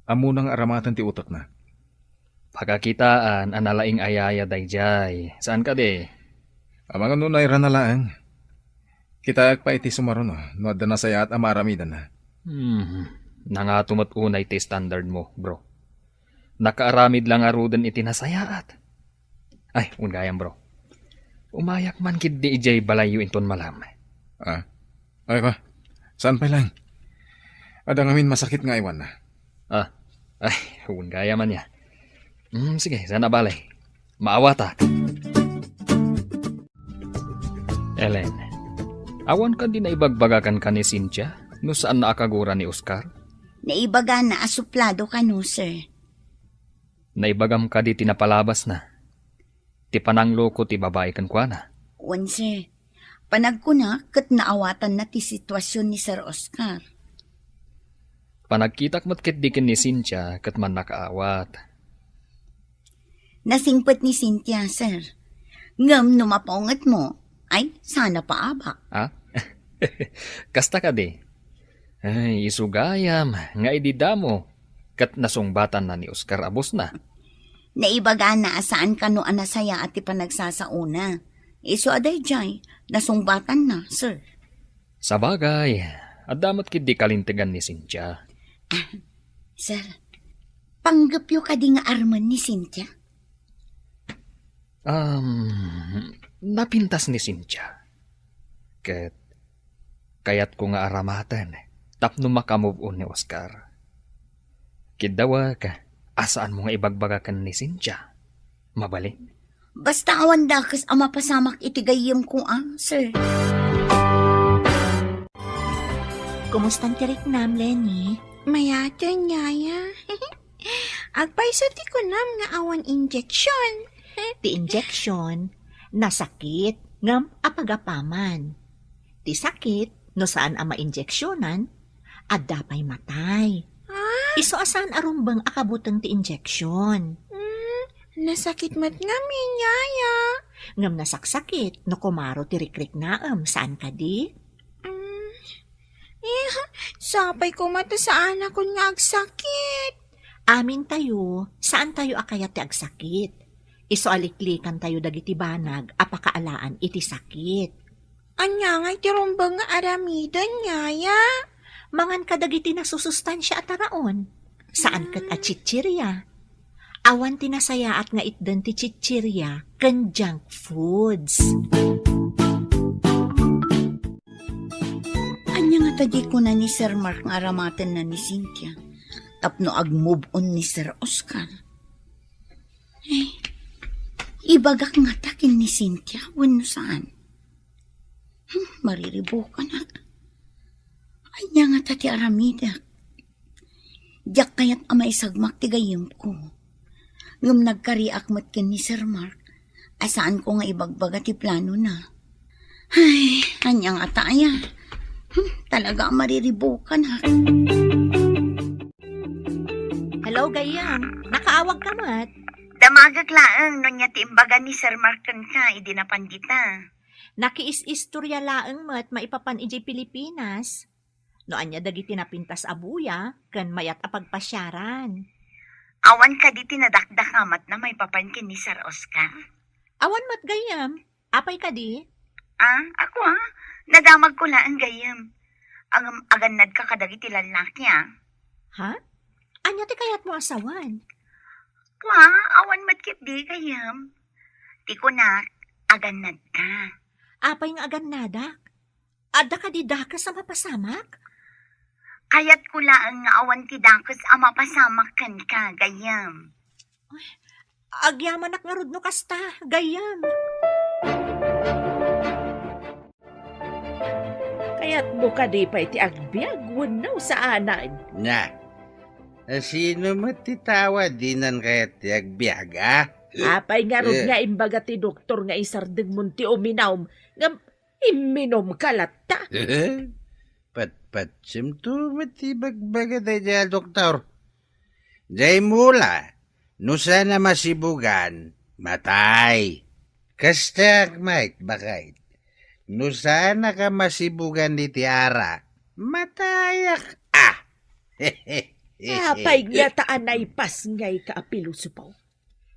Ammona nga aramaten ti utekna. Pakakitaan a nalaing a yaya daydiay. Saan kadi? Amangan no nairana laeng. Kitaek pay iti sumaruno no adda nasayaat a maaramidanna. Hmm, nangato met unay ti standard mo, bro. Nakaaramid la ngaruden iti nasayaat. Ay, wen gayam, bro. Umayak man ketdi idiay balayyo inton malam. Ah? Ay, ka? Saan pay laeng? Adda ngamin masakit nga aywanna. Ah, ay, wen gayam ania. Hmm, sige, saan a bale. Maawatak. Ellen, awan kadi naibagbagakan ken ni Cynthia no saanna a kagura ni Oscar? Naibagana a suplado kano, sir. Naibagam kadi ti napalabasna? Ti panangloko ti babai kenkuana? Wen, sir. Panagkuna ket naawatanna ti sitwasion ni Sir Oscar. Panagkitak met ketdi ken ni Cynthia ket mannakaawat. Nasingpet ni Cynthia, sir. Ngem no mapaungetmo, ay, saan a paabak. Ha? Kasta kadi? Ay, isu gayam nga idi damo ket nasungbatanna ni Oscar a bosna. Naibagana a saan kano a nasayaat ti panagsasaona. Isu a daydiay, nasungbatanna, sir. Sabagay, adda met ketdi kalintegan ni Cynthia. Ah, sir, panggepyo kadi nga armen ni Cynthia? Um, napintas ni Cynthia. Ket kayatko nga aramaten tapno makamove on ni Oscar. Kiddawek a saanmo nga ibagbaga ken ni Cynthia. Mabalin? Basta awan dakes a mapasamak iti gayyemko, ah, sir. Kumustan ti riknam, Lenny? Mayaten, Yaya. Agpayso ti kunam nga awan injection. Ti injection, nasakit, ngem apagapaman. Ti sakit, no saan a mainjeksionan, adda pay matay. Ah? Isu a saan a rumbeng a kabuteng ti injection. Hmm, nasakit met ngamin, Yaya. Ngem nasaksakit no kumaro ti rikriknaem, saan kadi? Hmm, eh, sapay koma ta saanakon nga agsakit. Amintayo, saantayo a kayat ti agsakit. Isu a liklikantayo dagiti banag a pakaalaan iti sakit. Ania ngay ti rumbeng nga aramiden, Yaya? Mangan kadagiti nasusustansia a taraon. Saan ket a chichiria. Awan ti nasayaat nga itden ti chichiria ken junk foods. Ania ngata di kuna ni Sir Mark nga aramatenna ni Cynthia tapno ag-move on ni Sir Oscar? Eh, ibagak ngata ken ni Cynthia wenno saan? Hmm, mariribukanak. Ania ngata ti aramidek? Diak kayat a maisagmak ti gayyemko. Ngem nagkariak met ken ni Sir Mark a saanko nga ibagbaga ti planona. Ay, ania ngata aya? Hmm, talaga a mariribukanak. Hello, gayyem. Nakaawag ka met? Damagek laeng no ania ti imbaga ni Sir Mark kenka idi napan dita. Nakiis-istorya laeng met maipapan idiay Pilipinas. No ania dagiti napintas a buya ken mayat a pagpasiaran. Awan kadi ti nadakdakamatna maipapan ken ni Sir Oscar? Awan met gayyem. Apay kadi? Ah, ako, ah. Nadamagko laeng gayyem. Ngem agannadka kadagiti lallaki, ah. Ha? Ania ti kayatmo a sawen? Kua, awan met ketdi gayyem. Ti kunak, agannadka. Apay nga agannadak? Adda kadi dakes a mapasamak? Kayatko laeng nga awan ti dakes a mapasamak kenka, gayyem. Agyamanak ngarud no kasta, gayyem. Kayatmo kadi pay ti agbiag wenno saanen? Na, sino met ti tao a dinan kayat ti agbiag, a? Apay ngarud Eh. nga imbaga ti doktor nga isardengmon ti uminum, ngem imminumka latta? Patpatsimto met ti ibagbaga daydiay a doktor. Diay mula, no saan a masibugan, matay. Kastak met, baket. No saanak a masibugan iti arak, matayak, ah. Apay ngata a naipasngayka a pilosopo?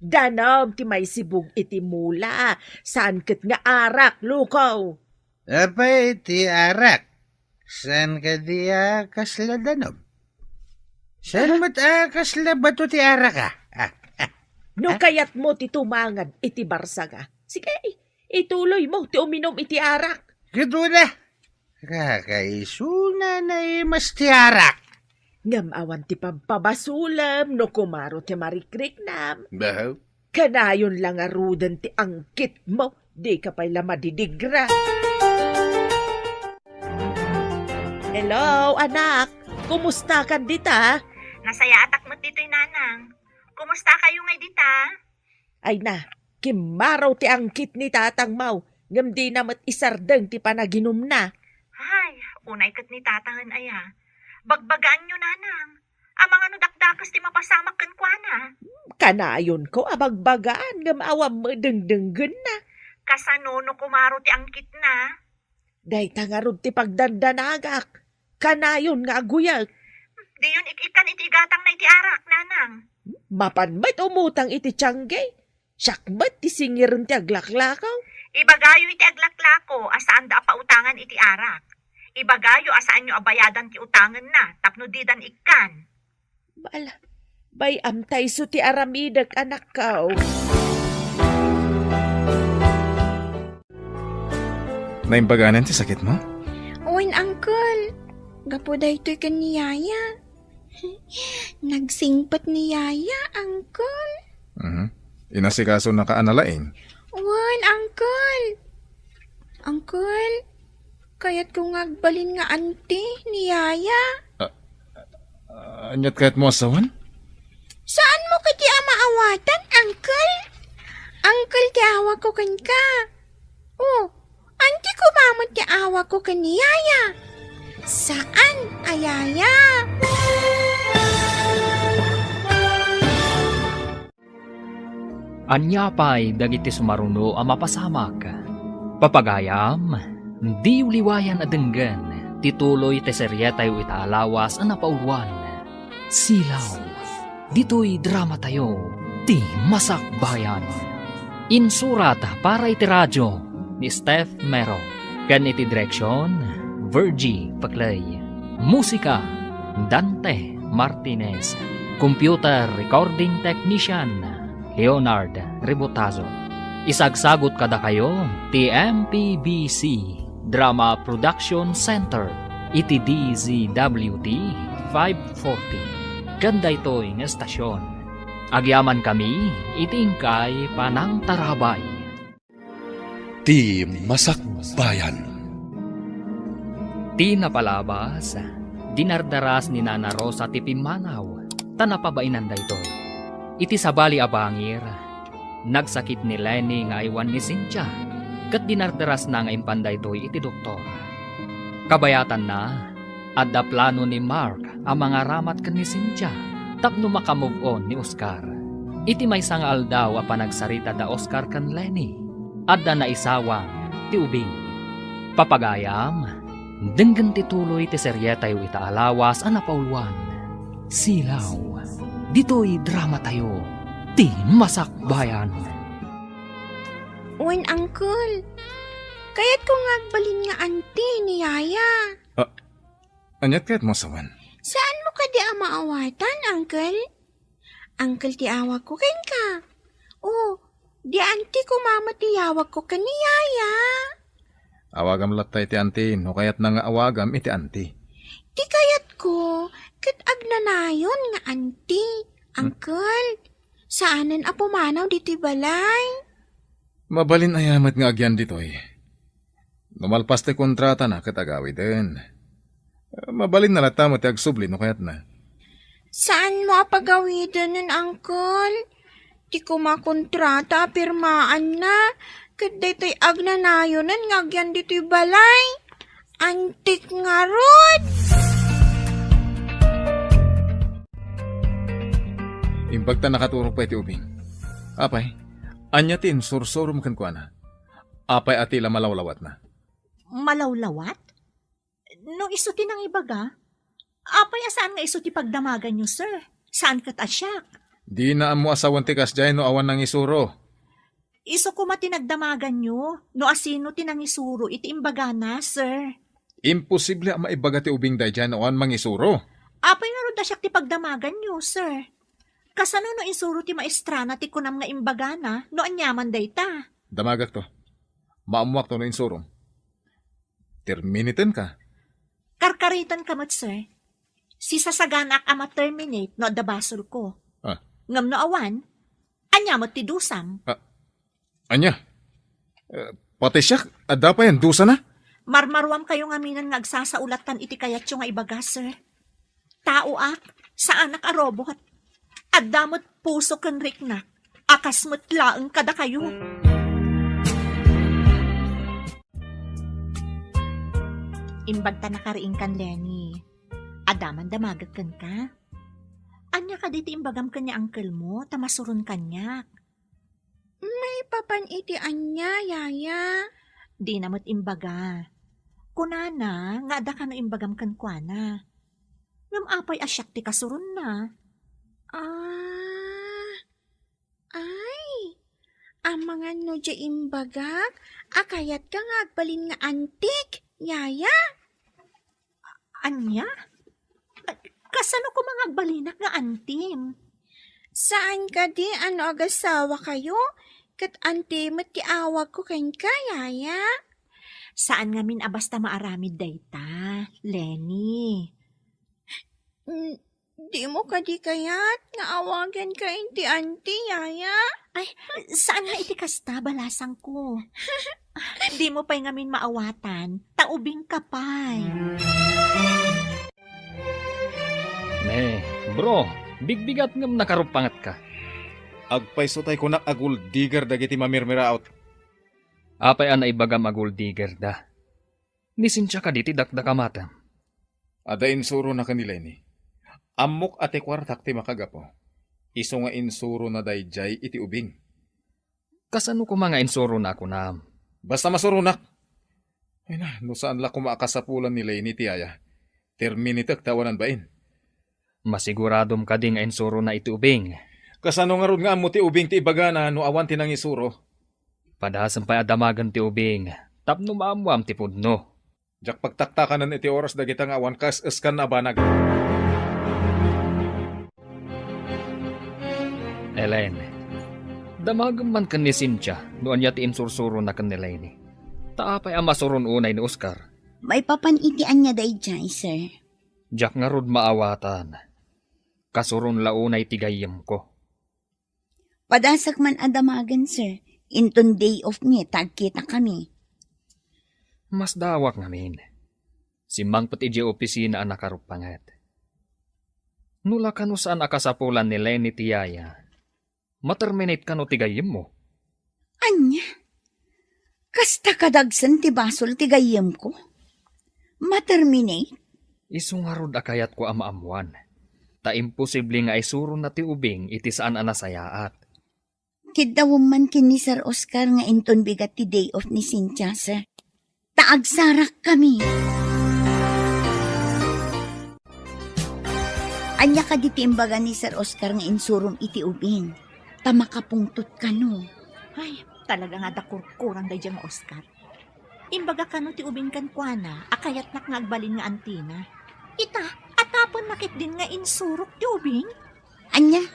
Danum ti maisibug iti mula, saan ket nga arak, lukaw. Apay ti arak? Saan kadi a kasla danum? Saan met a kasla bato ti arak, a? Ah, ah, No ah? kayatmo ti tumangad iti barsaga, sige, ituloymo ti uminum iti arak. Ket una, kakaisun Nanay, mas ti arak. Ngem awan ti pagpabasolem no kumaro ti marikriknam. Bahaw? Kanayon la ngaruden ti angkitmo, dika pay la madidigra. Hello, anak. Kumustakan dita? Nasayaatak met ditoy, nanang. Kumustakayo ngay dita? Ay na, kimmaro ti angkit ni tatangmo, ngem dina met isardeng ti panaginumna. Ay, unay ket ni tatangen aya. Bagbagaanyo, nanang. Amangan no dakdakes ti mapasamak kenkuana. Kanayonko a bagbagaan, ngem awan met dengdenggenna. Kasano no kumaro ti angkitna? Dayta ngarud ti pagdandanagak. Kanayon nga aguyek. Diyon ik-ikkan iti igatangna iti arak, nanang. Mapan met umutang iti tiangge. Siak met ti singiren ti aglaklako. Ibagayo iti aglaklako a saanda a pautangan iti arak. Ibagayo a saanyo a bayadan ti utangenna tapno didan ikkan. Bala, bay-am ta isu ti aramidek, anakko. Naimbaganan ti sakitmo? Wen, Uncle. Gapu daytoy ken ni Yaya. Nagsingpet ni Yaya, Uncle. Mhm. Inasikasonaka a nalaing? Wen, Uncle. Uncle, kayatko nga agbalin nga anti ni Yaya. Ah, ah, aniat kayatmo a sawen? Saanmo kadi a maawatan, Uncle? Uncle ti awagko kenka. Oh, anti koma met ti awagko ken ni Yaya. Saan a Yaya? Ania pay dagiti sumaruno a mapasamak? Papagayam, diyo liwayan a denggen ti tuloy ti serietayo ita a lawas a napauluan, Silaw. Ditoy dramatayo, ti Masakbayan. Insurat para iti radio ni Steph Mero, ken iti direksion, Virgie Paclay. Musika, Dante Martinez. Computer recording technician, Leonard Rebotazo. Isagsagut kadakayo ti M P B C Drama Production Center iti D Z W T five forty. Ken daytoy nga estasion, agyamankami iti inkay panangtarabay. Ti Masakbayan. Ti napalabas, dinardaras ni Nana Rosa ti pimmanaw, ta napabainan daytoy. Iti sabali a bangir, nagsakit ni Lenny nga aywan ni Cynthia, ket dinardarasna nga impan daytoy iti doktor. Kabayatanna, adda plano ni Mark a mangaramat ken ni Cynthia tapno maka-move on ni Oscar. Iti maysa nga aldaw a panagsarita da Oscar ken Lenny, adda naisawang ti ubing. Papagayam, denggen ti tuloy ti serietayo ita a lawas a napauluan, Silaw. Ditoy dramatayo, ti Masakbayan. Wen, Uncle. Kayatko nga agbalin nga anti ni Yaya. Ah, aniat kayatmo a sawen? Saanmo kadi a maawatan, Uncle? Uncle ti awagko kenka. Oh, di anti koma met ti awagko ken ni Yaya. Awagam latta iti anti no kayatna nga awagam iti anti. Ti kayatko, ket agnanayon nga anti, Uncle. Saanen a pumanaw ditoy balay. Mabalin aya met nga agyan ditoy? No malpas ti kontratana ket agawiden, mabalinna latta met ti agsubli no kayatna. Saanmo a pagawidenen, Uncle? Ti koma kontrata a pirmaanna, ket daytoy agnanayonen nga agyan ditoy balay. Antik ngarud! Imbag ta nakaturog pay ti ubing. Apay, ania ti insursurom kenkuana? Apay a ti la malawlawatna? Malawlawat? No isu ti nangibaga, apay a saan nga isu ti pagdamaganyo, sir? Saan ket a siak? Dina ammo a sawen ti kasdiay no awan nangisuro. Isu koma ti nagdamaganyo, no asino ti nangisuro iti imbagana, sir. Imposible a maibaga ti ubing daydiay no awan mangisuro. Apay ngarud a siak ti pagdamaganyo, sir? Kasano no insuro ti maestrana ti kunam nga imbagana no aniaman dayta? Damagakto. Maammuakto no insurom. Terminitenka. Karkariten ka met, sir. Sisasaganak a ma-terminate no adda basolko. Ah. Ngem no awan, ania met ti dusam? Ah, ania? Eh, pati siak, adda pay a dusana? Marmaruam kayo ngamin nga agsasaulatan iti kayatyo nga ibaga, sir. Taoak, saanak a robot. Adda met puso ken riknak, a kas met laeng kadakayo. Imbag ta nakariingkan, Lenny. Adda man damagek kenka. Ania kadi ti imbagam ken ni uncle mo, ta masuron kaniak? Maipapan iti ania, yaya? Dina met imbaga. Kunana nga adda kano imbagam kenkuana. Ngem apay a siak ti kasuronna? Ah, ay, amangan no diay imbagak a kayatka nga agbalin nga antik, yaya? Ania? Kasano koma nga agbalinak nga antim? Saan kadi a no agasawakayo, ket anti met ti awagko kenka, yaya? Saan ngamin a basta maaramid dayta, Lenny. Mm, dimo kadi kayat nga awaganka iti anti, yaya? Ay, saan nga iti kasta, balasangko. Dimo pay ngamin maawatan, ta ubingka pay. Ne, bro, bigbigat ngem nakaruppangetka. Agpayso tay kunak a gold digger dagiti mamirmiraot. Apay a naibagam a gold digger da? Ni Cynthia kadi ti dakdakamatem? Adda insurona ken ni Lenny. Ammok a ti kuartak ti makagapu. Isu nga insurona daydiay iti ubing. Kasano koma nga insurona a kunam? Basta masuronak. Ay na, no saan la koma a kasapulan ni Lenny ti yaya, terminatek ta awanan bain. Masiguradom kadi nga insurona iti ubing? Kasano ngarud nga ammo ti ubing ti ibagana no awan ti nangisuro? Padasem pay a damagen ti ubing tapno maammoam ti pudno. Diak pagtaktakanen iti oras dagita nga awan kaes-eskanna a banag. Elaine, damagem man ken ni Cynthia no ania ti insursurona ken ni Lenny. Ta apay a masuron unay ni Oscar? Maipapan iti ania daydiay, sir? Diak ngarud maawatan. Kasuron la unay ti gayyemko. Padasek man a damagen, sir. Inton day off mi, ta agkitakami. Masdaawak ngamin. Simmangpet idiay opisina a nakaruppanget. No la kano saan a kasapulan ni Lenny ti yaya, ma-terminate kano ti gayyemmo? Ania? Kasta kadagsen ti basol ti gayyemko? Ma-terminate? Isu ngarud a kayatko a maammoan. Ta imposible nga isurona ti ubing iti saan a nasayaat. Kiddawem man ken ni Sir Oscar nga inton bigat ti day off ni Cynthia, sir. Ta agsarakkami. Ania kadi ti imbaga ni Sir Oscar nga insurom iti ubing? Ta makapungtot kano. Ay, talaga nga adda kurkurang daydiay nga Oscar. Imbaga kano ti ubing kenkuana a kayatnak nga agbalin nga antina. Ita, atapenna ketdin nga insurok ti ubing? Ania?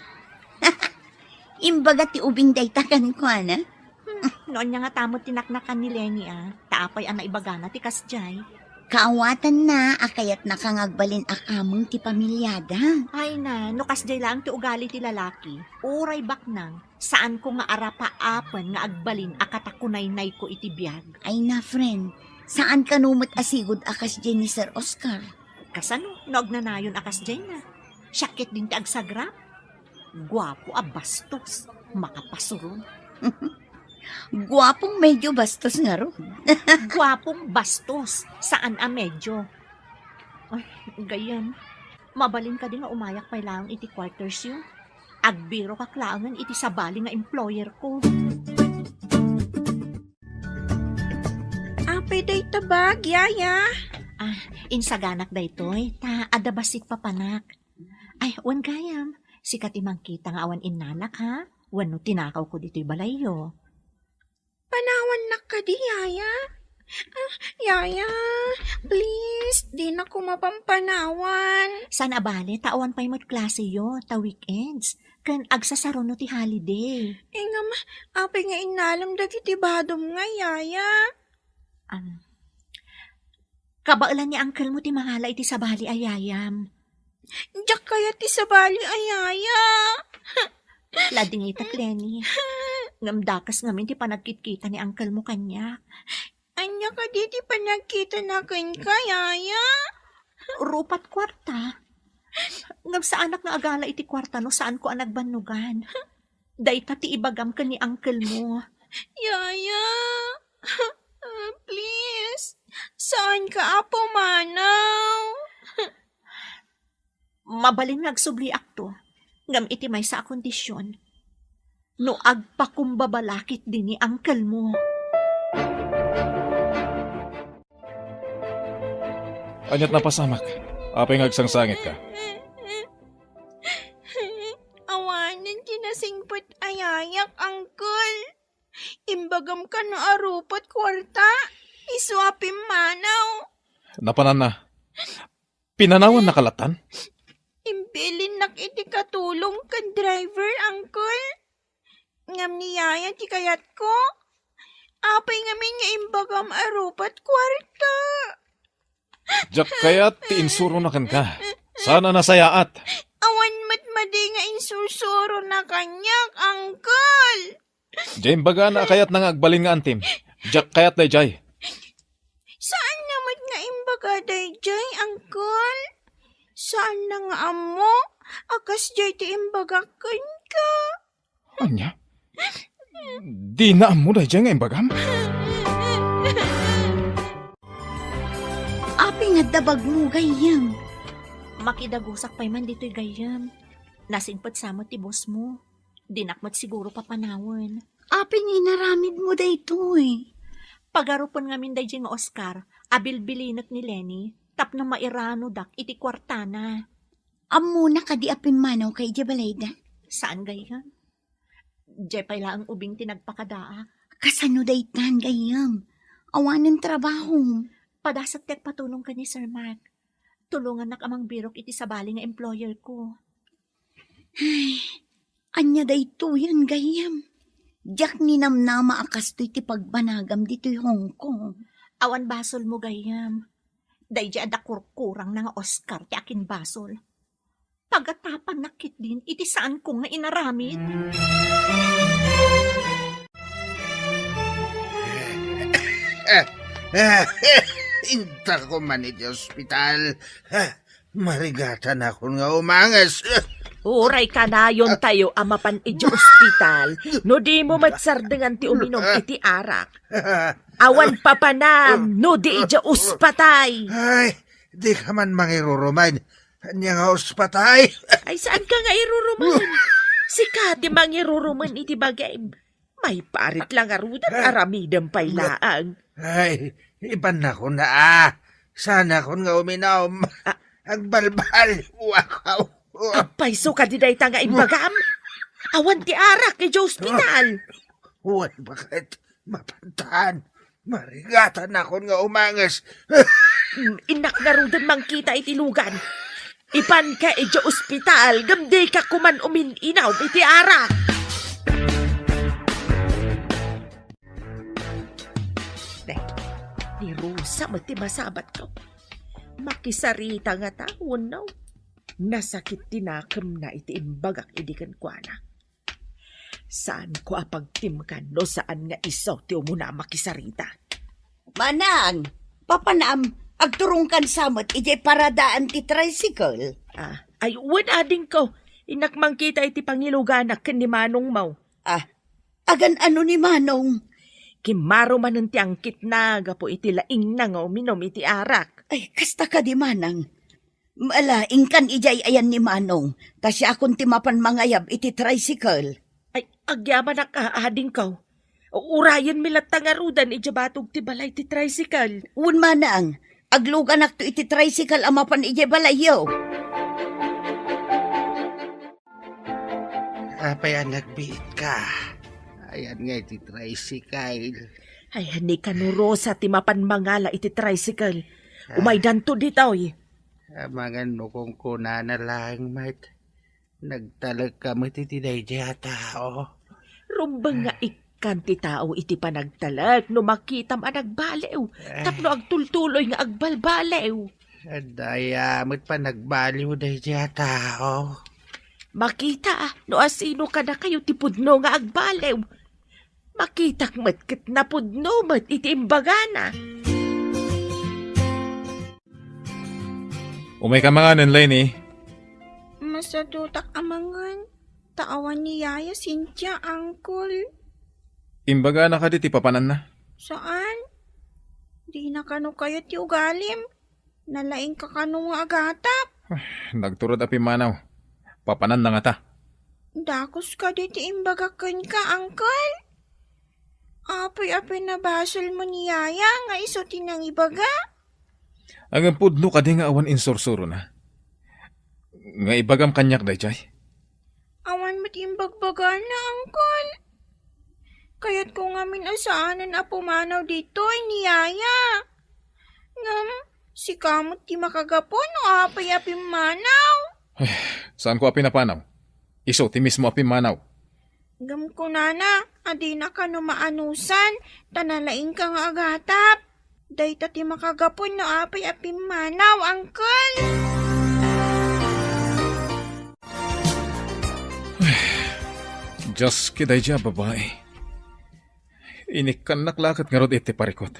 Imbaga ti ubing dayta kenkuana? Hmm, no ania ngata met ti naknakan ni Lenny, a, ta apay a naibagana ti kasdiay? Kaawatanna a kayatnaka nga agbalin a kameng ti pamiliada. Ay na, no kasdiay laeng ti ugali ti lalaki, uray baknang, saanko nga arapaapen nga agbalin a katakunaynayko iti biag. Ay na, friend, saan kano met a sigud a kasdiay ni Sir Oscar. Kasano no agnanayon a kasdiay na? Siak ketdin ti agsagrap. Guapo a bastos, makapasuron. Guapong medyo bastos ngarud. Guapong bastos, saan a medyo. Ay, gayyem. Mabalin kadi nga umayak pay laeng iti quarters yo? Agbirokak laengen iti sabali nga employer ko. Apay dayta bag, yaya? Ah, insaganak daytoy, ta adda bassit papanak. Ay, wen gayam, sika ti mangkita nga awan innalak, ha? Wenno tinakawko ditoy balayyo. Panawannak kadi, yaya? Ah, yaya, please, dinako mapampanawan. Saan a bale, ta awan pay met klaseyo, ta weekends. Ken agsasaruno ti holiday. Ngem, apay nga innalem dagiti badom nga, yaya? Am, Kabaelan ni uncle mo ti mangala iti sabali a yayam. Diak kayat ti sabali a yaya. Ladingitek, Lenny. Ngem dakes ngamin ti panagkitkita ni uncle mo kaniak. Ania kadi ti panagkitana kenka, yaya? Rupat kuarta. Ngem saanak nga agala iti kuarta no saanko a nagbannogan. Dayta ti ibagam ken ni uncle mo. Yaya, please, saanka a pumanaw. Mabalin nga agsubliakto, ngem iti maysa a kondisyon, no agpakumbaba la ketdi ni uncle mo. Aniat napasamak? Apay nga agsangsangitka? Awanen ti nasingpet a yayak, uncle. Imbagam kano a rupat kuarta, isu a pimmanaw. Napananna. Pinanawan na kalatan? Imbilinnak iti katulong ken driver, uncle. Ngem ni yaya ti kayatko. Apay ngamin nga imbagam a rupat kuarta? Diak kayat ti insurona kenka. Saan a nasayaat. Awan met madi nga insursurona kaniak, uncle. Diay imbagana a kayatna nga agbalin nga antim. Diak kayat daydiay. Saan na met nga imbaga daydiay, uncle? Saan na nga ammo a kasdiay ti imbagak kenka? Ania? Dina ammo daydiay nga imbagam? Apay nga adda bagmo, gayyem? Makidagusak pay man ditoy, gayyem. Nasingpet sa met ti boss mo. Dinak met siguro papanawen. Apay nga inaramidmo daytoy? Pagarupen ngamin daydiay nga Oscar a bilbilinek ni Lenny tapno mairanodak iti kuartana. Ammona kadi a pimmanawka idiay balayda? Saan, gayyem. Diay pay laeng ubing ti nagpakadaak. Kasano daytan, gayyem? Awanen trabahom. Padasek ti agpatulong ken ni Sir Mark. Tulongannak a mangbirok iti sabali nga employer ko. Ay, ania daytoyen, gayyem? Diak ninamnama a kastoy ti pagbanagam ditoy Hong Kong. Awan basolmo, gayyem. Daydiay adda kurkurangna nga Oscar ti akinbasol. Pagatapannak ketdin iti saanko nga inaramid. Intako man iti ospital. Marigatanakon nga umanges. Uray kanayontayo a mapan idiay ospital no dimo met sardengan ti uminum iti arak. Awan papanam no di idiay ospatay. Ay, dika man mangirurumen. Ania nga ospatay? Ay, saanka nga irurumen? Sika ti mangirurumen iti bagim. Maiparit la ngaruden, aramidem pay laeng. Ay, ibannakon a. Saanakon nga uminum. Ah. Agbalbaliwak. Apay, isu kadi dayta nga imbagam? Awan ti arak idiay ospital. Wen, baket? Mapantan. Marigatanakon nga umanges. Innak ngaruden mangkita iti lugan. Ipanka idiay ospital, ngem dika koman umin-inum iti arak. Te, ni Rosa met ti masabatko. Makisarita ngata wenno? Nasakit ti nakemna iti imbagak idi kenkuana. Saanko a pagtimkan no saan nga isu ti umuna a makisarita. Manang, papanam, agturongkan sa met idiay paradaan ti tricycle. Ah, ay, wen, adingko. Innak mangkita iti pangiluganak ken ni manongmo. Ah, agan-ano ni manong? Kimmarumanen ti angkitna gapu iti laingna nga uminum iti arak. Ay, kasta kadi, manang. Ala, inkan idiay ayan ni manong, ta siakon ti mapan mangayab iti tricycle. Ay, agyamanak a, adingko. Urayenmi latta ngaruden idiay batog ti balay ti tricycle. Wen, manang, agluganakto iti tricycle a mapan idiay balayyo. Apay a nagbiitka? Ayan nga iti tricycle. Ay, ni kano Rosa ti mapan mangala iti tricycle. Ah. Umaydanto ditoy. Amangan no kunkunana laeng met. Nagtalekka met iti daydiay a tao. Rumbeng nga ikka. Kan ti tao iti panagtalek no makitam a nagbaliw, eh, tapno agtultuloy nga agbalbaliw. Adda aya met panagbaliw daydiay a tao. Makita no asino kadakayo ti pudno nga agbaliw. Makitak met ket napudno met iti imbagana. Umayka manganen, Lenny. Masadutak a mangan, ta awan ni Yaya Cynthia, Uncle. Imbagana kadi ti papananna? Saan. Dina kano kayat ti ugalim. Nalaingka kano nga agatap. Nagturod a pimmanaw. Papananna ngata. Dakes kadi ti imbagak kenka, Uncle? Apay a pinabasolmo ni Yaya nga isu ti nangibaga? Ngem pudno kadi nga awan insursurona? Nga ibagam kaniak daydiay? Awan met imbagbagana, Uncle. Kayatko ngamin a saanen a pumanaw ditoy ni Yaya. Ngem, sika met ti makagapu no apay a pimmanaw. Ay, saanko a pinapanaw. Isu ti mismo a pimmanaw. Ngem kunana a dina kano maanusan, ta nalaingka nga agatap. Dayta ti makagapu no apay a pimmanaw, Uncle. Dios, ket daydiay a babai. Inikkannak la ket ngarud iti parikut.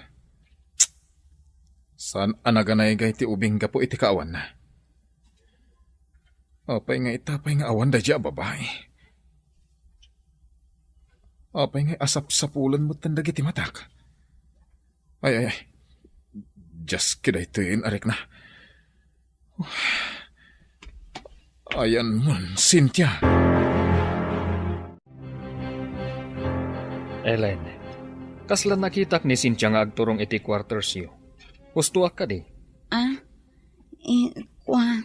Saan a naganaygay ti ubing gapu iti kaawanna. Apay nga ita pay nga awan daydiay a babai? Apay nga asapsapulen metten dagiti matak? Ay, ay, ay. Dios, ket daytoy in arikna. Ayanmon, Cynthia. Ellen, kasla nakitak ni Cynthia nga agturong iti quartersyo. Hustoak kadi? Ah, eh, kua,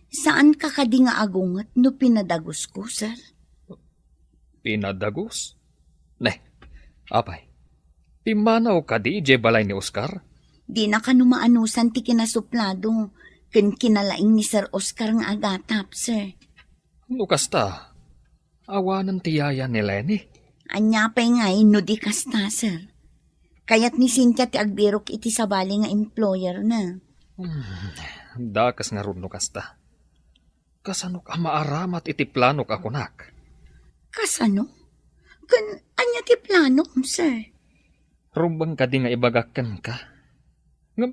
saanka kadi nga agunget no pinadagusko, sir? Pinadagus? Ne, apay, pimmanaw kadi idiay balay ni Oscar? Dina kano maanusan ti kinasuplado ken kinalaing ni Sir Oscar nga agatap, sir. No kasta, awanen ti yaya ni Lenny? Ania pay ngay no di kasta, sir? Kayat ni Cynthia ti agbirok iti sabali nga employer na. Hmm, dakes ngarud no kasta. Kasanok a maaramat iti planok a kunak? Kasano? Ken ania ti planom, sir? Rumbeng kadi nga ibagak kenka? Ngem,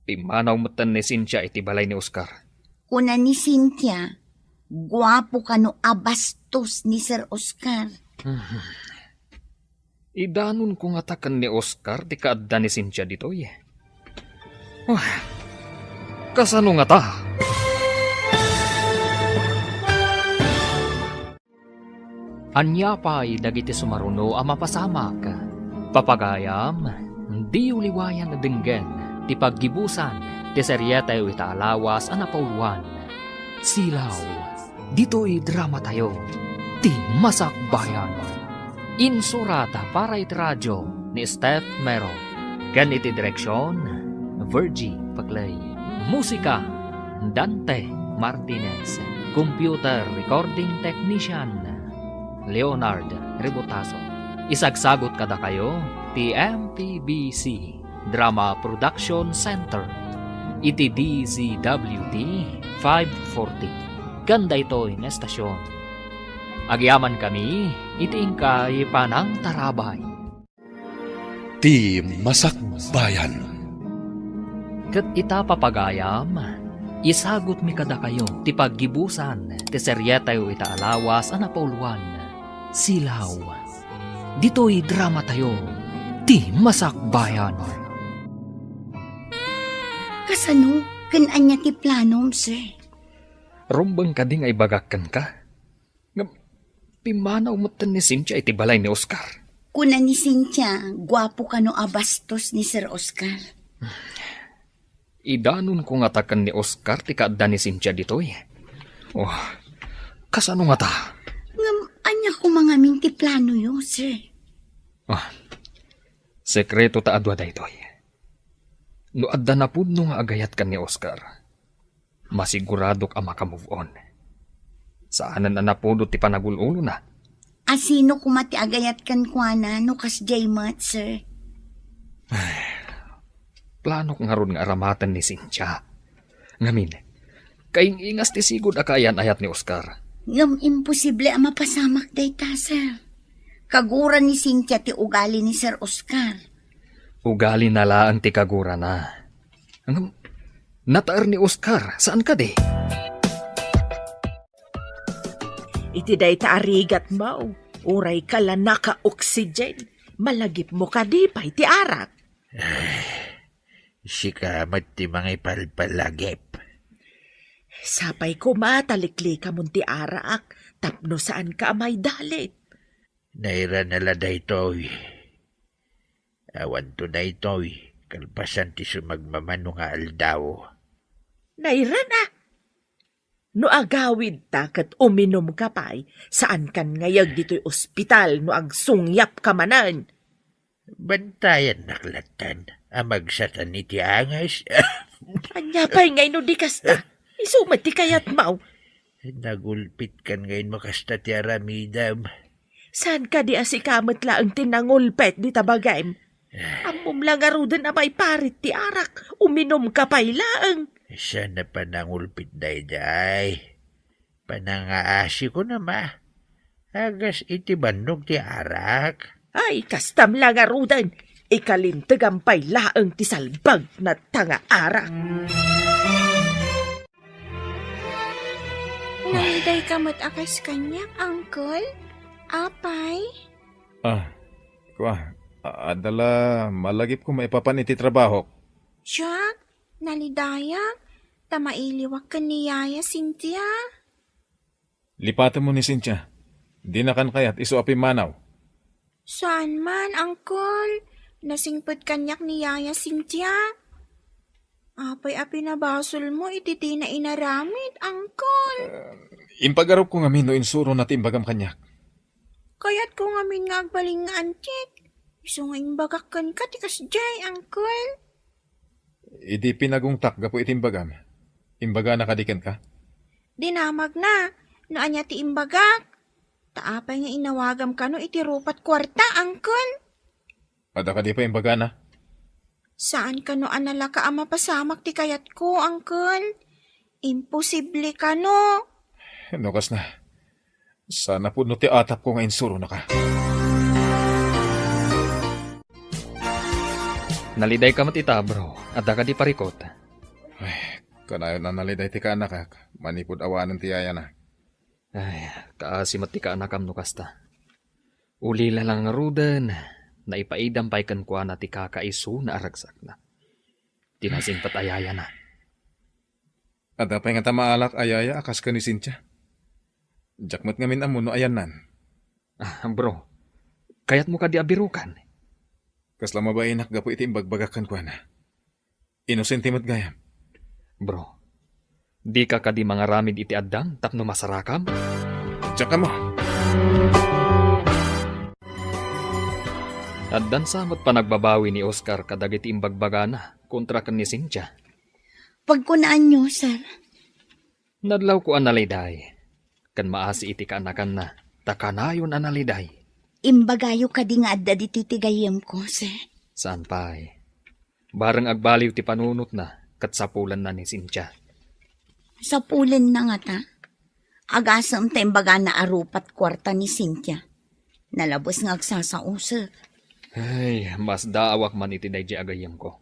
pimmanaw metten ni Cynthia iti balay ni Oscar. Kuna ni Cynthia, guapo kano a bastos ni Sir Oscar. Mhm. Idanonko ngata ken ni Oscar ti kaadda ni Cynthia ditoy. Ah, kasano ngata? Ania pay dagiti sumaruno a mapasamak? Papagayam, diyo liwayan a denggen ti paggibusan ti serietayo ita a lawas a napauluan, Silaw. Ditoy dramatayo, Ti Masakbayan. Insurat para iti radio ni Steph Mero, ken iti direksion, Virgie Paclay. Musika, Dante Martinez. Computer recording technician, Leonard Rebotazo. Isagsagut kadakayo ti M P B C Drama Production Center iti D Z W T five forty ken daytoy nga estasion. Agyamankami iti inkay panangtarabay. Ti Masakbayan. Ket ita, papagayam, isagutmi kadakayo ti paggibusan ti serietayo ita a lawas a napauluan, Silaw. Ditoy dramatayo, Ti Masakbayan. Kasano? Ken ania ti planom, sir? Rumbeng kadi nga ibagak kenka? Ngem, pimmanaw metten ni Cynthia iti balay ni Oscar. Kuna ni Cynthia, guapo kano a bastos ni Sir Oscar. Idanonko ngata ken ni Oscar ti kaadda ni Cynthia ditoy. Oh, kasano ngata? Ngem, ania koma ngamin ti planoyo, sir? Ah, sekreto ta a dua daytoy. No adda napudno nga agayat ken ni Oscar, masiguradok a maka-move on. Saanen a napudot ti panagul-ulona. A sino koma ti agayat kenkuana no kasdiay met, sir? Planok ngarud nga aramaten ni Cynthia. Ngamin, kaing-ingas ti sigud a kaayan-ayat ni Oscar. Ngem imposible a mapasamak dayta, sir. Kagura ni Cynthia ti ugali ni Sir Oscar. Ugalina laeng ti kagurana. Ngem, nataer ni Oscar, saan kadi? Iti dayta a rigatmo, uray ka la naka-oxygen, malagipmo kadi pay ti arak? Sika met ti mangipalpalagip. Sapay koma ta liklikamon ti arak tapno saanka a maidalit. Nairana la daytoy. Awanto daytoy, kalpasan ti sumagmamano nga aldaw. Nairana? No agawidta ket uminumka pay, saankan ngayeg ditoy ospital no agsungyapka manen. Bantayannak lattan a magsatan iti angas. Ania pay ngay no di kasta? Isu met ti kayatmo. Nagulpitkan ngay no kasta ti aramidem. Saan kadi a sika met laeng ti nangulpet dita bagim? Ammom la ngaruden a maiparit ti arak, uminumka pay laeng. Saan a panangulpit daydiay? Panangaasiko na ma. Agas iti bannog ti arak. Ay, kastam la ngaruden. Ikalintegam pay laeng ti salbagna ta nga arak. Nalidayka met a kas kaniak, Uncle? Apay? Ah, kua, a-, adda la malagipko maipapan iti trabahok. Siak, nalidayak, ta mailiwak ken ni Yaya Cynthia. Lipatemmo ni Cynthia. Dinakan kayat isu a pimmanaw. Saan man, Uncle. Nasingpet kaniak ni Yaya Cynthia. Apay a pinabasolmo iti dina inaramid, Uncle? Eh, impagarupko ngamin no insurona ti imbagam kaniak. Kayatko ngamin nga agbalin nga antik. Isu nga imbagak kenka ti kasdiay, Uncle. Idi pinagungtak gapu iti imbagam, imbagana kadi kenka? Dinamagna no ania ti imbagak. Ta apay nga inawagam kano iti rupat kuarta, Uncle? Adda kadi pay imbagana? Saan kano a nalaka a mapasamak ti kayatko, Uncle? Imposible kano. No kasna, saan a pudno ti atapko nga insuronaka. Nalidayka met ita, bro. Adda kadi parikut? Ay, kanayon a naliday ti kaanakak, manipud awanen ti yayana. Ay, kaasi met ti kaanakam no kasta. Ulila la ngaruden, naipaidam pay kenkuana ti kakaisuna a ragsakna. Ti nasingpet a yayana. Adda pay ngata maalak a yaya a kas ken ni Cynthia. Diak met ngamin ammo no ayannan. Ah, bro, kayatmo kadi a birukan? Kasla mabainak gapu iti imbagbagak kenkuana. Inosente met gayam. Bro, dika kadi mangaramid iti addang tapno masarakam? Diak ammo. Addan sa met panagbabawi ni Oscar kadagiti imbagbagana kontra ken ni Cynthia. Pagkunaanyo, sir. Nadlawko a naliday, ken maasi iti kaanakanna, ta kanayon a naliday. Imbagayo kadi nga adda ditoy ti gayyemko, sir? Saan pay. Bareng agbaliw ti panunotna, ket sapulenna ni Cynthia. Sapulenna ngata? Agasem ta imbagana a rupat kuarta ni Cynthia. Nalabes nga agsasausek. Ay, masdaawak man iti daydiay a gayyemko.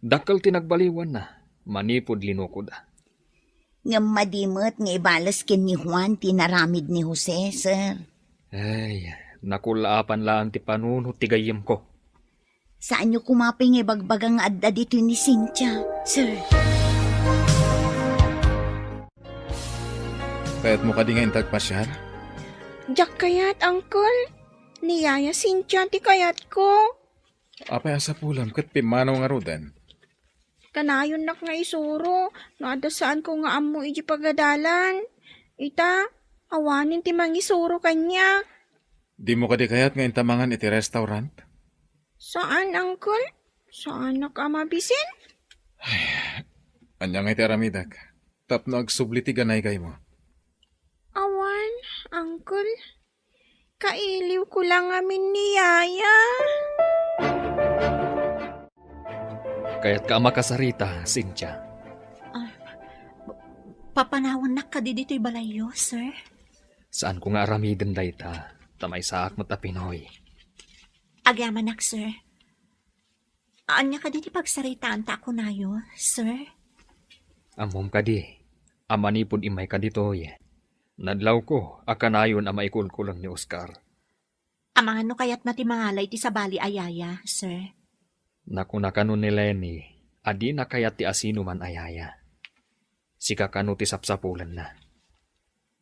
Dakkel ti nagbaliwanna, manipud linukoda. Ngem madi met nga ibales ken ni Juan ti inaramid ni Jose, sir. Ay, nakullaapan laeng ti panunot ti gayyemko. Saanyo koma pay nga ibagbaga nga adda ditoy ni Cynthia, sir. Kayatmo kadi nga inta agpasiar? Diak kayat, Uncle. Ni Yaya Cynthia ti kayatko. Apay a sapulam ket pimmanaw ngaruden? Kanayonnak nga isuro no adda saanko nga ammo idiay pagadalan. Ita, awanen ti mangisuro kaniak. Dimo kadi kayat nga inta mangan iti restaurant? Saan, Uncle. Saanak a mabisin. Ania ngay ti aramidek tapno agsubli ti ganaygaymo? Awan, Uncle. Kailiwko la ngamin ni Yaya. Kayatka a makasarita, Cynthia? Ah, pa-, papanawannak kadi ditoy balayyo, sir? Saanko nga aramiden dayta, ta maysaak met a Pinoy. Agyamanak, sir. Ania kadi ti pagsaritaanta a kunayo, sir? Ammom kadi a manipud immayka ditoy, nadlawko a kanayon a maikulkuleng ni Oscar. Amangan no kayatna ti mangala iti sabali a yaya, sir? Nakuna kano ni Lenny a dina kayat ti asinoman a yaya. Sika kano ti sapsapulenna.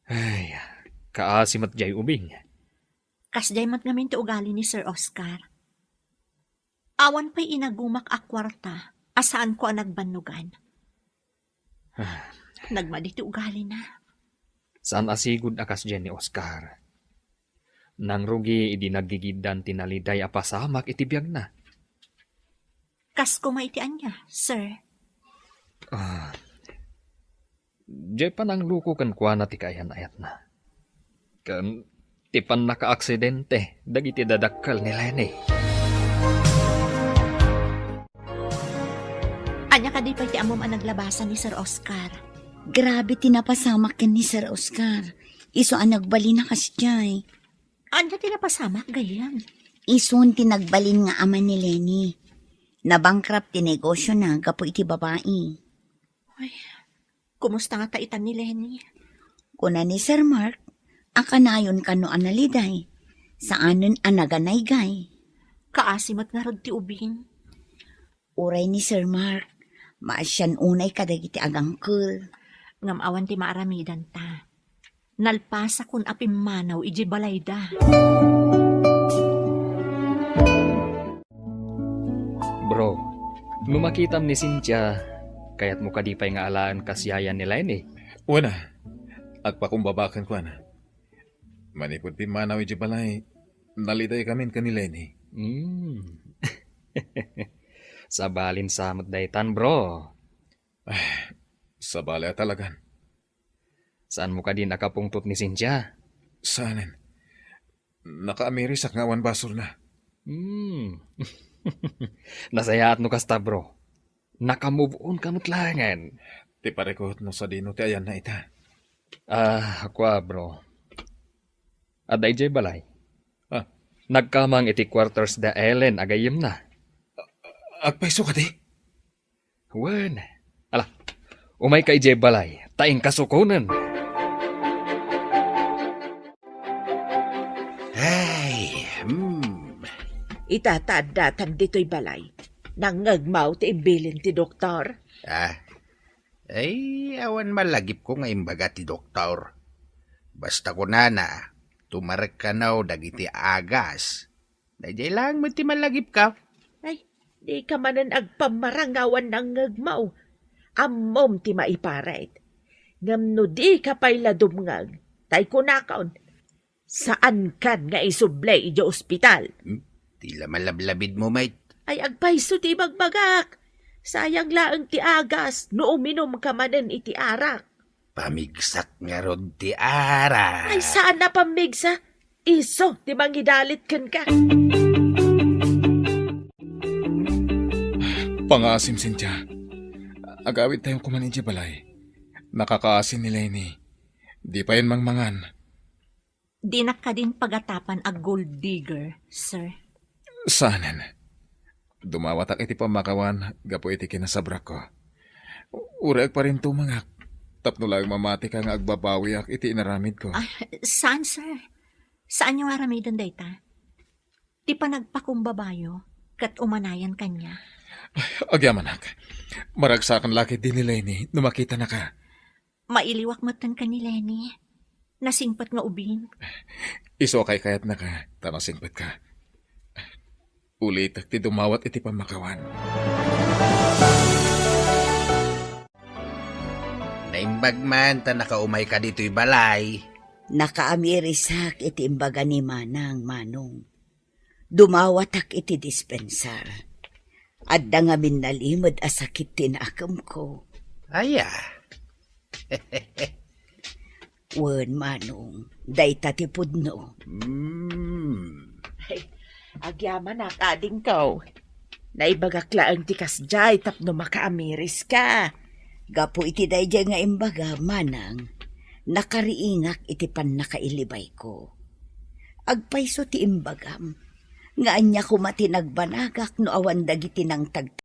Ay, kaasi met jay ubing. Kasjay met ngamin ti ugali ni Sir Oscar. Awan pay inagumak a kuarta a saanko a nagbannogan. Ah. Nagmadi ti ugalina. Saan a sigud a kasdiay ni Oscar. Nangrugi idi naggigiddan ti naliday a pasamak iti biagna. Kas koma iti ania, sir? Ah, Diay panangluko kenkuana ti kaayan-ayatna. Ken ti pannakaaksidente dagiti dadakkel ni Lenny. Ania kadi pay ti ammom a naglabasan ni Sir Oscar? Grabe ti napasamak ken ni Sir Oscar. Isu a nagbalin a kasdiay. Ania ti napasamak, gayyem? Isun ti nagbalin nga ama ni Lenny. Nabankrupt ti negosiona gapu iti babai. Ay, kumusta ngata itan ni Lenny? Kuna ni Sir Mark, a kanayon kano a naliday. Saanen a naganaygay. Kaasi met ngarud ti ubing. Uray ni Sir Mark, maasian unay kadagiti agangkel. Ngem awan ti maaramidanta. Nalpasakon a pimmanaw idiay balayda. Bro, no makitam ni Cynthia, kayatmo kadi pay nga alaen kas yaya ni Lenny? Wen a, agpakumbaba kenkuana. Manipud pimmanaw idiay balay, naliday kamin ken ni Lenny. Hmm. Sabalin sa met daytan, bro. Ah, sabali a talagan. Saanmo kadi nakapungtot ni Cynthia? Saanen. Nakaamirisak nga awan basolna. Hmm. Nasayaat no kasta, bro. Naka-move on ka met laengen. Ti parikut no sadino ti ayanna ita. Ah, kua, bro. Adda idiay balay. Ah. Nagkamang iti quarters da Ellen a gayyemna. Agpayso kadi? Wen. Ala, umayka idiay balay, ta inkasukonen. Ay, hmm. Ita ta addatan ditoy balay. Nangngegmaw ti imbilin ti doktor? Ah, ay, awan malagipko nga imbaga ti doktor. Basta kunana, tumarek kano dagiti agas. Daydiay laeng met ti malagipka. Ay, dika manen agpammarangawan nangngegmaw. Ammom ti maiparit. Ngem no dika pay la dumngeg, tay kunakon, saankan nga isubli idiay ospital. Hmm? Ti la malablabidmo met. Ay, agpayso ti ibagbagak. Sayang laeng ti agas no uminumka manen iti arak. Pamigsak ngarud ti arak. Ay, saan a pamigsa? Isu ti mangidalit kenka. Pangaasim, Cynthia. Agawidtayon koman idiay balay. Nakakaasi ni Lenny. Di payen mangmangan. Dinak kadin pagatapan a gold digger, sir. Saanen. Dumawatak iti pammakawan gapu iti kinasabrakko. Uray agparintumangak tapno laeng mamatika nga agbabawiak iti inaramidko. Ah, saan, sir? Saanyo nga aramiden dayta? Ti panagpakumbabayo ket umanayan kaniak. Agyamanak. Maragsakan la ketdi ni Lenny no makitanaka. Mailiwak metten ken ni Lenny. Nasingpet nga ubing. Isu a kaykayatnaka, ta nasingpetka. Ulitek ti dumawat iti pammakawan. Naimbag man ta nakaumayka ditoy balay. Nakaamirisak iti imbaga ni Manang, Manong. Dumawatak iti dispensar. Adda ngamin nalimed a sakit ti naakemko. Aya. Wen, Manong, dayta ti pudno. Hmm. Ay, agyamanak, adingko. Naibagak laeng ti kasdiay tapno makaamiriska. Gapu iti daydiay nga imbagam, Manang, nakariingak iti pannakailibayko. Agpayso ti imbagam, nga ania koma ti nagbanagak no awan dagiti nangtag-